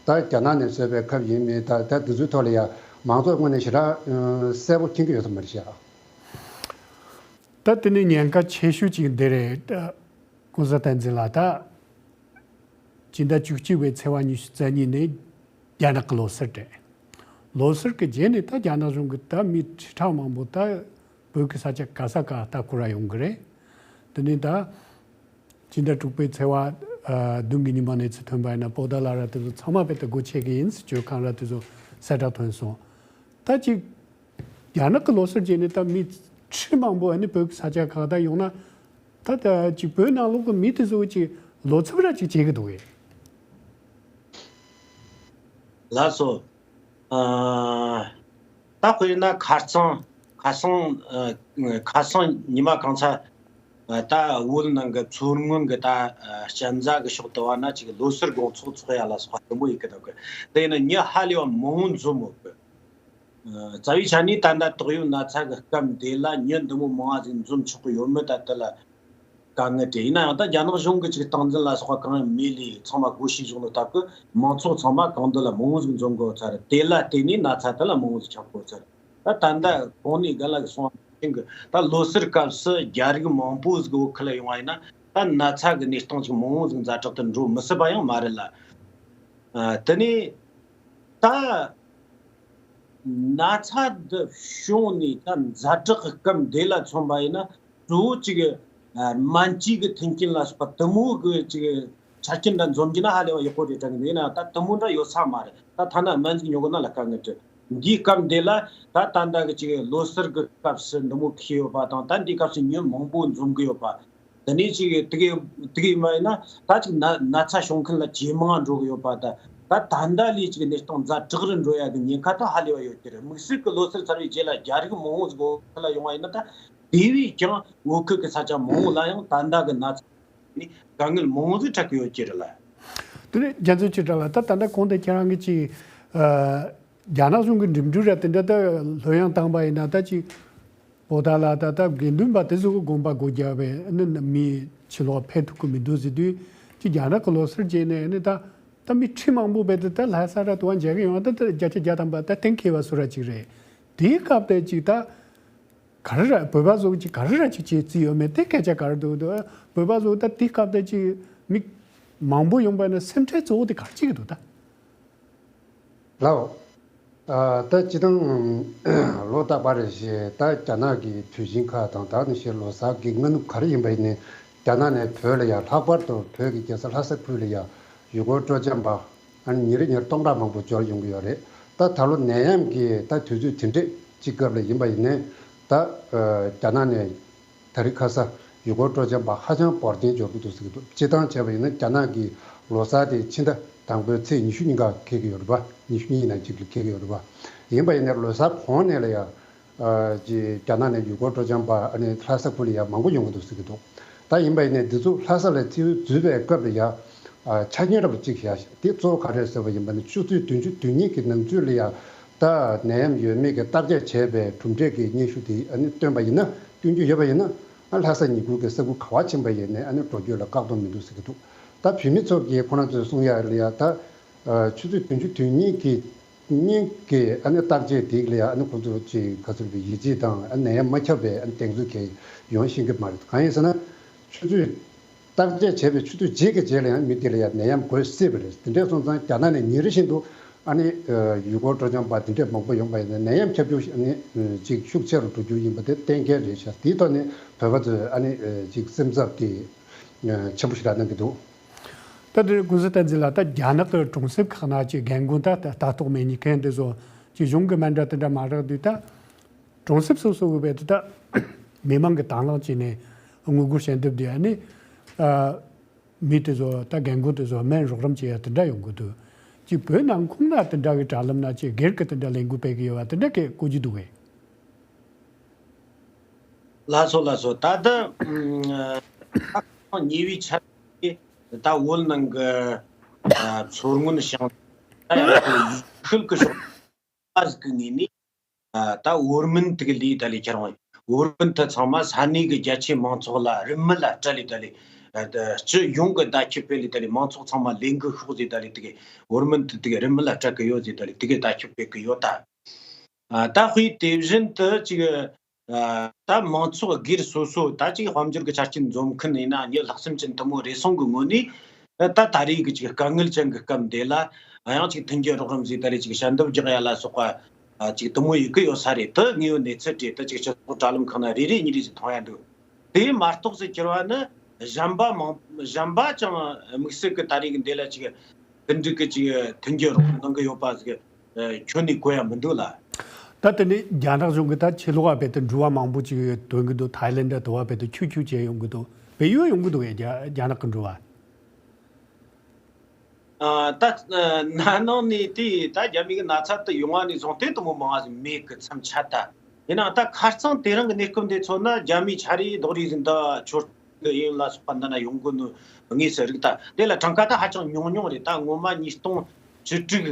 ད་རྒྱ་ནག་ནས་བཟོས་པའི་ཁབ་ཡིན་མིན་ད་ད་འདི་ཚོའི་ཐོག་ལ་ཡང་མང་ཚོགས་ངོས་ནས་ཞེ་དྲག་གསལ་པོ་མཁྱེན་གི་ཡོད་ས་མ་རེད་ཤག་ད་དེ་ནི་ཉེན་ཁ་ཆེ་ཤོས་ཅིག་འདི་རེད། ༸གོང་ས་བསྟན་འཛིན་ལགས་ད། སྤྱི་ཟླ་བཅུ་གཅིག་པའི་ཚེས་པ་ཉི་ཤུ་རྩ་གཉིས་ནས་རྒྱ་ནག་གི་ལོ་གསར་རེད། ལོ་གསར་གྱི་རྗེས་ནས་ད་རྒྱ་ནག་གཞུང་གིས་ད་མི་ཁྲི་ཕྲག་མང་པོ་ད་བོད་ཀྱི་ས་ཆ་ག་ས་ག་ལྟ་སྐོར་ར་ཡོང་གི་རེད། དེ་ནས་ད་སྤྱི་ཟླ་དྲུག་པའི་ཚེས་པ་བདུན་གྱི་ཉི་མ་ནས་ཚུར་ཐོན་པ་ཡིན་ན་པོ་ཏཱ་ལ་ར་དེ་ཚོ་ཚང་མ་རྦད་དེ་སྒོ་ཕྱེ་གི་ཡིན་ཟེར་བརྗོད་གང་ར་དེ་ཚོ་གསལ་བསྒྲགས་ཐོན་སོང་། ད་ཅིག་རྒྱ་ནག་གི་ལོ་གསར་རྗེས་ནས་ད་མི་ཁྲི་མང་པོ་ཨ་ནི་བོད་ཀྱི་ས་ཆ་ཁག་ད་ཡོང་ན་ད་ད་ཅིག་བོད་ནང་ལོགས་ཀྱི་མི་དེ་ཚོ་ཅིག་ལོ་ཚབ་ར་ཅིག་བྱེད་ཀྱི་འདུག་གས། ལགས་སོ། ཨ། ད་དཔེར་ན་ཁ་སང་ཁ་སང་ཨ། ཁ་སང་ཉི་མ་གང་ཚ་ཨ། ད་བོད་ནང་གི་མཚོ་སྔོན་གྱི་ད་ཨ། གཅན་ཚ་གི་ཕྱོགས་དུ་བ་ན་ཅིག་ལོ་གསར་དགོང་ཚོགས་ཚོགས་ཡ་ལ་སོགས་པ་ཆེན་པོ་ཡིན་གྱི་འདུག་གི། དེ་ཡིན་ན་མྱི་ཧ་ལས་པ་མང་བོ་འཛོམས་ཡོད་གི། རྩ་བའི་ཆ་ནས་ད་ལྟ་དོགས་ཡོད་ན་ཚ་གི་སྐབས་འདི་ལ་མྱི་འདི་མོ་མང་བ་ཟིག་འཛོམས་ཆོག་གི་ཡོད་མེད་ད་དེ་ལ་དཀའ་ངལ་རེད། ཡིན་ན་ཡང་ད་རྒྱ་ནག་གཞུང་གི་ཅིག་སྟངས་འཛིན་ལ་སོགས་པ་གང་ཡང་མེད་ལས་ཚང་མ་སྒོ་ཕྱེ་བཞག་ནོ་སྟབས་གི་མང་ཚོགས་ཚང་མ་གང་འདོད་ལ་མང་བོ་ཟིག་འཛོམས་དགོས་ཚར། དེ་ལ་བརྟེན་ནས་ན་ཚ་དེ་ལ་མང་བོ་ཟིག་ཁྱབ་དགོས་ཚར། ད་ད་ལྟ་གོང་ནས་རྒན་ལགས་གསུངས་པ་ནང་བཞིན་གི་ད་ལོ་གསར་སྐབས་སུ་རྒྱ་རིགས་མང་པོ་ཟིག་བོད་ཁུལ་ལ་ཡོང་བ་ཡིན་ན་ད་ན་ཚ་གི་གནས་སྟངས་ཅིག་མང་བོ་ཟིག་ཛ་དྲག་ཏུ་འགྲོ་མི་སྲིད་པ་ཡང་མ་རེད་ལ། ཨ། དེ་ནས་ད་ན་ཚ་འདི་བྱུང་ནས་ད་ཛ་དྲག་གི་སྐབས་འདི་ལ་མཚོན་པ་ཡིན་ན་གཙོ་བོ་གཅིག་གི་ཨ། སྨན་བཅོས་ཀྱི་མཐུན་རྐྱེན་ལ་སོགས་པ་དེ་མོ་གི་གཅིག་ཆ་རྐྱེན་འདྲ་འཛོམས་རྒྱུ་ན་ཧ་ལས་པ་ཡག་པོ་རེད་དྲན་གི་འདུག་ཡིན་ན་ད་དེ་མོ་འདྲ་ཡོད་ས་མ་རེད། ད་ཐ་ན་སྨན་ཟིག་ཉོ་དགོས་ན་ལ་དཀའ་ངལ་འཕྲད། འདིའི་སྐབས་འདི་ལ་ད་ད་ལྟ་གི་གཅིག་ལོ་གསར་གི་སྐབས་སུ་འདི་མོ་ཁེལ་ཡོད་པ་དང་ད་འདིའི་སྐབས་སུ་མྱི་མང་པོ་འཛོམས་གི་ཡོད་པ། དེ་ནས་ཅིག་དེ་གའི་དེ་གའི་མ་ཡིན་ན་ད་ཅིག་ན་ན་ཚ་བྱུང་མཁན་ལ་ཇེ་མང་འགྲོ་གི་ཡོད་པ། ད་ད་ད་ལྟ་ལས་ཅིག་གནས་སྟངས་ཛ་དྲག་རུ་འགྲོ་ཡ་གི་ཉེན་ཁ་ད་ཧ་ལས་པ་ཡོད་ཀྱི་རེད། དམིགས་བསལ་གི་ལོ་གསར་ཚར་བའི་རྗེས་ལ་རྒྱ་རིགས་མང་བོ་ཟིག་བོད་ཁུལ་ལ་ཡོང་བ་ཡིན་ན་ད་དེ་བས་ཀྱང་བོད་ཁུལ་གི་ས་ཆ་མང་བོ་ལ་ཡང་ད་ལྟ་གི་ན་ཚ་ནས་དཀའ་ངལ་མང་བོ་ཟིག་འཕྲད་གི་ཡོད་ཀྱི་རེད་ལ། དེ་ནས་རྒྱ་མཚོ་ཆོས་གྲགས་ལགས་ད་ད་ལྟ་གོང་དུ་ཁྱེད་རང་གིས་ཅིག་ཨ། རྒྱ་ནག་གཞུང་གི་འགྲིམ་འགྲུལ་ར་དེ་འདྲ་ད་ལྷོད་ཡངས་བཏང་པ་ཡིན་ན་ད་ཅིག་པོ་ཏཱ་ལ་ད་ལྟ་དགེ་འདུན་པ་དེ་ཚོ་གི་དགོན་པ་སྒོ་རྒྱབ་པས་ནི་མི་ཕྱི་ལོགས་ཕེབས་ཐུབ་ཀྱི་མི་འདུག་ཟེར་དུས་ཅིག་རྒྱ་ནག་གི་ལོ་གསར་རྗེས་ནས་ནི་ད་ད་མི་ཁྲི་མང་པོ་བས་དེ་ད་ལྷ་ས་ར་དུ་བ་མཇལ་གི་ཡོང་ད་ད་བརྒྱ་ཆ་བརྒྱ་ཐམ་པ་ད་གཏན་འཁེལ་བ་བཟོ་ར་ཅིག་རེད། དེའི་སྐབས་དེ་ཅིག་ད་ག་རེ་ར་བོད་པ་ཚོ་ཅིག་ག་རེ་ར་ཅིག་བྱེད་རྩིས་ཡོད་མེད་དེ་སྐད་ཆ་ག་རེ་འདུག་འདུག་བོད་པ་ཚོ་ད་དེའི་སྐབས་དེ་ཅིག་མི་མང་པོ་ཡོང་པ་ཡིན་ན་སེམས་ཁྲལ་གཙོ་བོ་དེ་ག་རེ་བྱེད་ཀྱི་འདུག་ད། ལགས། ཨ། ད་སྤྱིར་བཏང་ལོ་རྟག་པར་བཞིན་ད་རྒྱ་ནག་གི་དུས་ཆེན་ཁག་དང་ད་ནི་ཞེས་ལོ་གསར་གྱི་སྔ་ནུབ་ག་རེ་ཡིན་པ་ཡིན་ནའི་རྒྱ་ནག་ནས་བོད་ལ་ཡང་ལྷག་པར་དུ་བོད་ཀྱི་རྒྱལ་ས་ལྷ་ས་ཁུལ་ལ་ཡང་ཡུལ་སྐོར་སྤྲོ་འཆམ་པ་ཨ་ནི་ཉིན་རེ་ཉིན་རེ་སྟོང་ཕྲག་མང་པོ་འབྱོར་ཡོང་གི་ཡོད་རེད། ད་ད་ལོ་ནད་ཡམས་ཀྱི་ད་དུས་ཚོད་དེ་འདྲས་ཅིག་སྐབས་ལ་ཡིན་པ་ཡིན་ནའི་ད་རྒྱ་ནག་ནས། ད་རེས་ཁ་ས་ཡུལ་སྐོར་སྤྲོ་འཆམ་པ་ཧ་ཅང་འབོར་ཆེན་འབྱོར་གྱི་འདུག་ཟེར་གྱི་འདུག་སྤྱིར་བཏང་བྱས་པ་ཡིན་ན་རྒྱ་ནག་གི་ལོ་གསར་དེ་ཕྱི་ཟླ་དང་པོའི་ཚེས་ཉི་ཤུ་གཉིས་ཀ་འཁེལ་གྱི་ཡོད་རེད་པ། ཉི་ཤུ་གཉིས་ནང་གཅིག་ལ་འཁེལ་གྱི་ཡོད་རེད་པ། ཡིན་པ་ཡིན་ནའི་ལོ་གསར་གོང་ནས་ལ་ཡང་ཅིག་རྒྱ་ནག་ནས་ཡུལ་སྐོར་སྤྲོ་འཆམ་པ་ཨ་ནི་ལྷ་ས་ཁུལ་ལ་ཡང་མང་པོ་ཡོང་གི་འདུག་ཟེར་གྱི་འདུག་ད་ཡིན་པ་ཡིན་ནའི་འདི་ཚོ་ལྷ་ས་ལ་ཚུར་འཛུལ་བའི་སྐབས་ལ་ཡང་ཆ་རྐྱེན་འདྲ་པོ་གཅིག་བཞག་དེ་གཙོ་བོ་ག་རེ་རེད་ཟེར་བ་ཡིན་པ་ནི་ཆུ་ཚོད་བདུན་ཅུ་དོན་གཉིས་ཀྱི་ནང་ཚུད་ལ་ཡང་ད་ནད་ཡམས་ཡོད་མེད་ཀྱི་བརྟག་དཔྱད་བྱས་པའི་གྲུབ་འབྲས་ཀྱི་སྙན་ཞུ་དེ་ཨ་ནི་བཏོན་པ་ཡིན་ན་བཏོན་རྒྱུ་ཡོད་པ་ཡིན་ན་ཨ་ལྷ་ས་ཉེ་ཁུལ་གྱི་ས་ཁུལ་ག་བ་ཕྱིན་པ་ཡིན་ནའི་ཨ་ནི་འགྲོ་སྐྱོད་ལ་བཀག་སྡོམ་མི་འདུག་ཟེར་གྱི་འདུག་ད་བོད་མི་ཚོ་གིས་ཁོ་རང་ཚོས་གསུང་ཡ་ལ་ཡ་ད་ཆུ་ཚོད་བདུན་ཅུ་དོན་གཉིས་ཀྱི་ སྙིང་གི་ཨ་ནི་བརྟག་དཔྱད་དེ་ལ་ཡང་ཨ་ནི་ཁོང་ཚོ་ཅིག་ག་ཚོད་པའི་ཡིད་ཆེས་དང་ཨ་ནད་ཡམས་མ་ཁྱབ་པའི་ཨ་ནི་གདེང་ཚོད་གང་ཡོང་ཤེས་ཀྱི་མ་རེད། གང་ཡིན་ཟེར་ན་ཆུ་ཚོད་བརྟག་དཔྱད་བྱས་པའི་ཆུ་ཚོད་གཅིག་གི་རྗེས་ལ་ཡང་མི་དེ་ལ་ཡང་ནད་ཡམས་འགོས་སྲིད་པ་རེད། དེ་འདྲ་སོང་ཙང་རྒྱ་ནག་ནས་ཉིན་རེ་བཞིན་དུ་ཨ་ནི་ཡུལ་སྐོར་སྤྲོ་འཆམ་པ་དེ་འདྲས་མང་པོ་ཡོང་པ་ཡིན་ན་ནད་ཡམས་ཁྱབ་རྒྱུ་ཨ་ནི་ཅིག་ཤུགས་ཆེ་རུ་འགྲོ་རྒྱུ་ཡིན་པ་དེ་གཏན་འཁེལ་རེད་ཤག་དེའི་ཐོག་ནས་བོད་པ་ཚོས་ཨ་ནི་ཅིག་སེམས་འཚབ་དེ་ཆེན་པོ་ཞིག་རག་གནང་གི་འདུག་ད་དེ་ཀུན་བཟང་བསྟན་འཛིན་ལགས། ད་རྒྱ་ནག་གི་གྲོང་གསེབ་ཁག་ན་ཅིག་རྒན་རྒོན་ད་ལྟ་ལྟ་རྟོག་མེད་མཁན་དེ་ཚོ་ཅིག་གཞུང་གི་སྨན་འབྲས་དེ་འདྲ་མ་རག་དུས་ད། གྲོང་གསེབ་སོ་སོ་གི་བས་དེ་ད་མི་མང་གི་དང་བླངས་བྱས་ནས་དངུལ་སྒོར་ཞལ་འདེབས་དེ་ཨ་ནི་ཨ་མི་དེ་ཚོ་ད་རྒན་རྒོན་དེ་ཚོ་སྨན་རོགས་རམ་བྱེད་ཡ་དེ་འདྲ་ཡོང་གི་འདུག་ཅིག་བོད་ནང་ཁོངས་ན་དེ་འདྲ་གི་དྲ་ལམ་ན་ཅིག་སྒེར་གི་དེ་འདྲ་ལས་འགུལ་སྤེལ་གི་ཡོད་པ་དེ་འདྲ་གི་གོ་རྒྱུ་འདུག་གས། ལགས་སོ་ལགས་སོ། ད་ལྟ་ཨ་ཉེ་བའི་ཆར་ད་བོད་ནང་གི་ཨ་མཚོ་སྔོན་ཞིང་ད་ཡང་ཁོ་ཤུལ་གི་ཕྱོགས་ཨ་ཟིག་གི་ངོས་ནས། ད་བོར་མིན་དེ་ག་ལས་ད་ལས་ཁྱེར་འོང་། བོར་མིན་དེ་ཚང་མ་ས་གནས་ཀྱི་རྒྱ་ཆེའི་མང་ཚོགས་ལ་རིན་མེད་ལ་སྤྲད་ལས་ད་ལས། སྤྱི་ཡོངས་ཀྱི་བརྡ་ཁྱབ་སྤེལ་ལས་ད་ལས་མང་ཚོགས་ཚང་མ་ལས་འགུལ་ཤོག་ཟེར་ད་ལས་དེ་ག་བོར་མིན་དེ་དེ་ག་རིན་མེད་ལ་སྤྲད་གི་ཡོད་ཟེར་ད་ལས་དེ་ག་བརྡ་ཁྱབ་སྤེལ་གི་ཡོད་ད། ད་དཔེ་དེ་བཞིན་དུ་ཅིག་ད་མང་ཚོགས་སྒེར་སོ་སོ་ད་ཅིག་དཔལ་འབྱོར་གྱི་ཆ་རྐྱེན་འཛོམས་མཁན་ཡིན་ན་ཉི་ལྷག་སེམས་ཅན་དུ་མོ་རེ་ཟུང་གི་ངོས་ནས་ད་ད་རེས་ཀྱི་ཅིག་དཀའ་ངལ་ཅན་གྱི་སྐབས་འདི་ལ་ཡང་ཅིག་མཐུན་རྐྱེན་རོགས་རམ་ཟེར་ད་རེས་ཅིག་ཞལ་འདེབས་རྒྱག་ཡ་ལ་སོགས་པ་ཅིག་དུ་མོ་ཡི་གི་ཡོད་ས་རེད། དུ་དངོས་ཡོད་གནས་ཚུལ་རེད། དུ་ཅིག་སྤྱི་ཚོགས་དྲ་ལམ་ཁག་ན་རེ་རེ་གཉིས་རེ་ཟིག་མཐོང་ཡ་འདུག་དེ་མ་གཏོགས་སུ་གྱུར་བ་ནི་གཞན་པ་མང་གཞན་པ་ཅང་དམིགས་བསལ་གྱི་ད་རེས་ཀྱི་འདི་ལ་ཅིག་ཀུན་འགྲིག་གི་ཅིག་མཐུན་འགྱུར་རོགས་གནང་གི་ཡོད་པ་ཟིག་ཁྱོན་ནས་གོ་ཡ་མི་འདུག་ལ། ད་དེ་ནི་རྒྱ་ནག་གཞུང་གི་ད་ཕྱི་ལོགས་བ་བས་དུ་འགྲུལ་བ་མང་པོ་ཅིག་ཐོན་གི་འདུག་ཐའི་ལེན་ཌ་དུ་བ་བས་དུ་ཁྱུ་ཁྱུ་བྱས་ཡོང་གི་འདུག་བལ་ཡུལ་ཡོང་གི་འདུག་གས། རྒྱ་རྒྱ་ནག་གི་འགྲུལ་བ། ཨ་ད་ན་ནང་ནས་དེ་ད་རྒྱ་མི་གི་ན་ཚ་དུ་ཡོང་བ་ནས་བཟུང་སྟེ་དུ་མོ་མང་བ་ཟིག་མེད་གི་མཚམས་ཆད་ད། ཡིན་ནའང་ད་ཁ་རྩང་དེ་རིང་གི་གནས་སྐབས་འདི་མཚོན་ན་རྒྱ་མི་ཆ་རེ་རྡོག་རེ་ཟིན་ད་ཆོར་གི་ཡིན་ལ་སོགས་པ་འདི་ན་ཡོང་གི་ནི་དངོས་སུ་རིག་ད། དེ་ལ་གྲངས་ཀ་ད་ཧ་ཅང་ཉུང་ཉུང་རེད། ད་སྔོན་མ་ཉིས་སྟོང་བཅུ་དྲུག་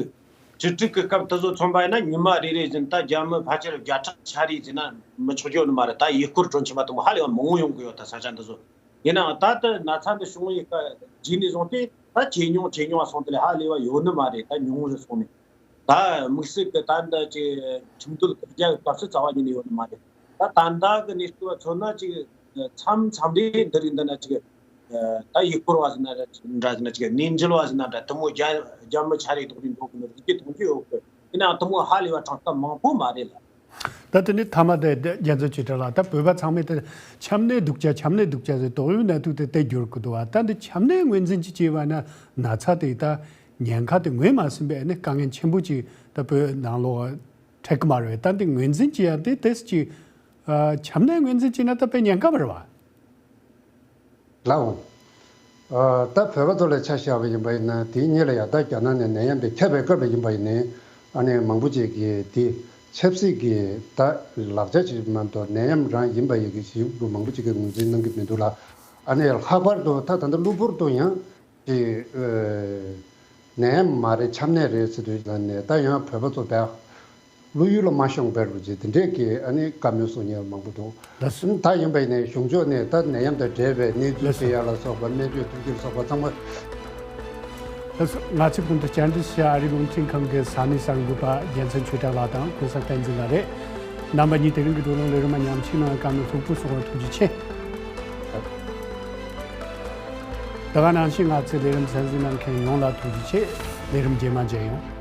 བཅུ་དྲུག་གི་སྐབས་དུ་བཟོ་མཚོན་པ་ཡིན་ན་ཉི་མ་རེ་རེ་ཟིན་ད་རྒྱ་མི་ཕལ་ཆེར་བརྒྱ་ཕྲག་ཆ་རེ་ཟིན་ན་མི་ཆོག་རྒྱུ་ནི་མ་རེད། ད་ཡུལ་སྐོར་སྤྲོ་འཆམ་པ་དུ་མོ་ཧ་ལས་པ་མང་བོ་ཡོང་གི་ཡོད། ད་ས་ཆ་འདི་བཟོ། ཡིན་ནའང་ད་ལྟ་ན་ཚ་འདི་བྱུང་བའི་སྐབས་རྗེས་ནས་བཟུང་སྟེ་ད་ཇེ་ཉུང་ཇེ་ཉུང་བ་སོང་དེ་ལས་ཧ་ལས་པ་ཡོད་ནི་མ་རེད། ད་ཉུང་རུ་སོང་ནས་ད་དམིགས་བསལ་གྱི་ད་འདི་ཅིག་ཁྲིམས་འདུལ་བཀག་རྒྱ་གི་སྐབས་སུ་རྩ་བ་ཉིད་ནས་ཡོད་ནི་མ་རེད། ད་ད་ལྟ་གི་གནས་སྐབས་མཚོན་ན་ཅིག་མཚམས་མཚམས་རེ་འདི་རིགས་འདི་ན་ཅིག་ད་ཡུལ་སྐོར་བ་ཟིན་ན་འདྲ་ཟིན་ན་ཅིག་གནས་མཇལ་བ་ཟིན་ན་འདྲ་དུ་མོ་རྒྱ་རྒྱ་མི་ཆ་རེ་རྡོག་རེ་འགྲོ་གི་ནི་རིགས་ཀྱི་མཐོང་རྒྱུ་ཡོད་གི། ཡིན་ནའང་དུ་མོ་ཧ་ལས་པ་གྲངས་ཀ་མང་པོ་མ་རེད་ལ། ད་དེ་ནི་མཐའ་མ་དེ་རྒྱལ་མཚན་ཆོས་གྲགས་ལགས། ད་བོད་པ་ཚང་མས་དེ་ཆམ་ནད་སྡུག་ཅག་ཆམ་ནད་སྡུག་ཅག་ཟེར་དོགས་ཡོད་ན་ཐུག་དེ་དེ་བསྒྱུར་གི་འདུག་བ། ད་འདི་ཆམ་ནད་ངོས་འཛིན་ཅིག་བྱས་པ་ན་ན་ཚ་དེ་ད་ཉེན་ཁ་དེ་ངོས་མ་ཟིན་པའི་ནི་དཀའ་ངལ་ཆེན་པོ་ཅིག་ད་བོད་ནང་ལོགས་འཕྲད་གི་མ་རེད། ད་འདི་ངོས་འཛིན་བྱེད་ཡ་དེ་དེ་ཅིག་ཆམ་ནད་ངོས་འཛིན་བྱས་ན་ད་དཔེ་ཉེན་ཁ་མ་རེད་བ། ལགས་འོང་། ཨ་ད་བོད་པ་ཚོ་ལ་ཆ་བཞག་པ་ཡིན་པ་ཡིན་ན་དེའི་སྔོན་ལ་ཡང་ད་རྒྱ་ནག་ནས་ནད་ཡམས་དེ་ཁྱབ་པའི་སྐབས་ལ་ཡིན་པ་ཡིན་ནའི་ཨ་ནི་མང་པོ་ཅིག་གིས་དེ་ཆབ་སྲིད་ཀྱི་ད་ལག་ཆ་ཅིག་མ་གཏོགས་ནད་ཡམས་རང་ཡིན་པ་ཡིན་གྱི་ཞིག་མང་པོ་ཅིག་གིས་ངོས་འཛིན་གནང་གི་མི་འདུག་ལ། ཨ་ནི་ལྷག་པར་དུ་ད་ད་ལྟ་གློ་བུར་དུ་ཡང་ཅིག་ནད་ཡམས་མ་རེད་ཆམ་ནད་རེད་ཟེར་དུས་ལ་ནས་ད་ཡང་བོད་པ་ཚོ་བས། བློ་ཡུལ་ལ་མ་ཤོང་བར་རུ་ཅིག་དེ་འདྲས་ཀྱི་ཨ་ནི་བཀའ་མོལ་གསུང་མཁན་མང་པོ་འདུག་ལགས་སོ། ད་ཡིན་པ་ཡིན་ནའི་གཞུང་ཕྱོགས་ནས་ད་ནད་ཡམས་དང་འབྲེལ་བའི་གནས་ཚུལ་ལགས་སོ། སྤེལ་ཡག་ལ་སོགས་པ་སྨན་བཅོས་ཐུབ་རྒྱུ་ལ་སོགས་པ་ཚང་མ། ལགས་སོ། ང་ཚོས་གོང་དུ་བཅར་འདྲི་ཞུ་ཨ་རིའི་རླུང་འཕྲིན་ཁང་གི་ས་གནས་གསར་འགོད་པ་རྒྱལ་མཚན་ཆོས་གྲགས་ལགས་དང་ཀུན་བཟང་བསྟན་འཛིན་ལགས་རེད། རྣམ་པ་གཉིས་དེ་རིང་གི་བགྲོ་གླེང་ལས་རིམ་མ་ཉམས་ཞིབ་གནང་བཀའ་མོལ་ལྷུག་པོ་གསུང་བར་ཐུགས་རྗེ་ཆེ། ད་ག་ནང་བཞིན་ང་ཚོའི་ལས་རིམ་གསན་གཟིགས་གནང་མཁན་ཡོངས་ལ་ཐུགས་རྗེ་ཆེ། ལས་རིམ་རྗེས་མ་མཇལ་ཡོང་།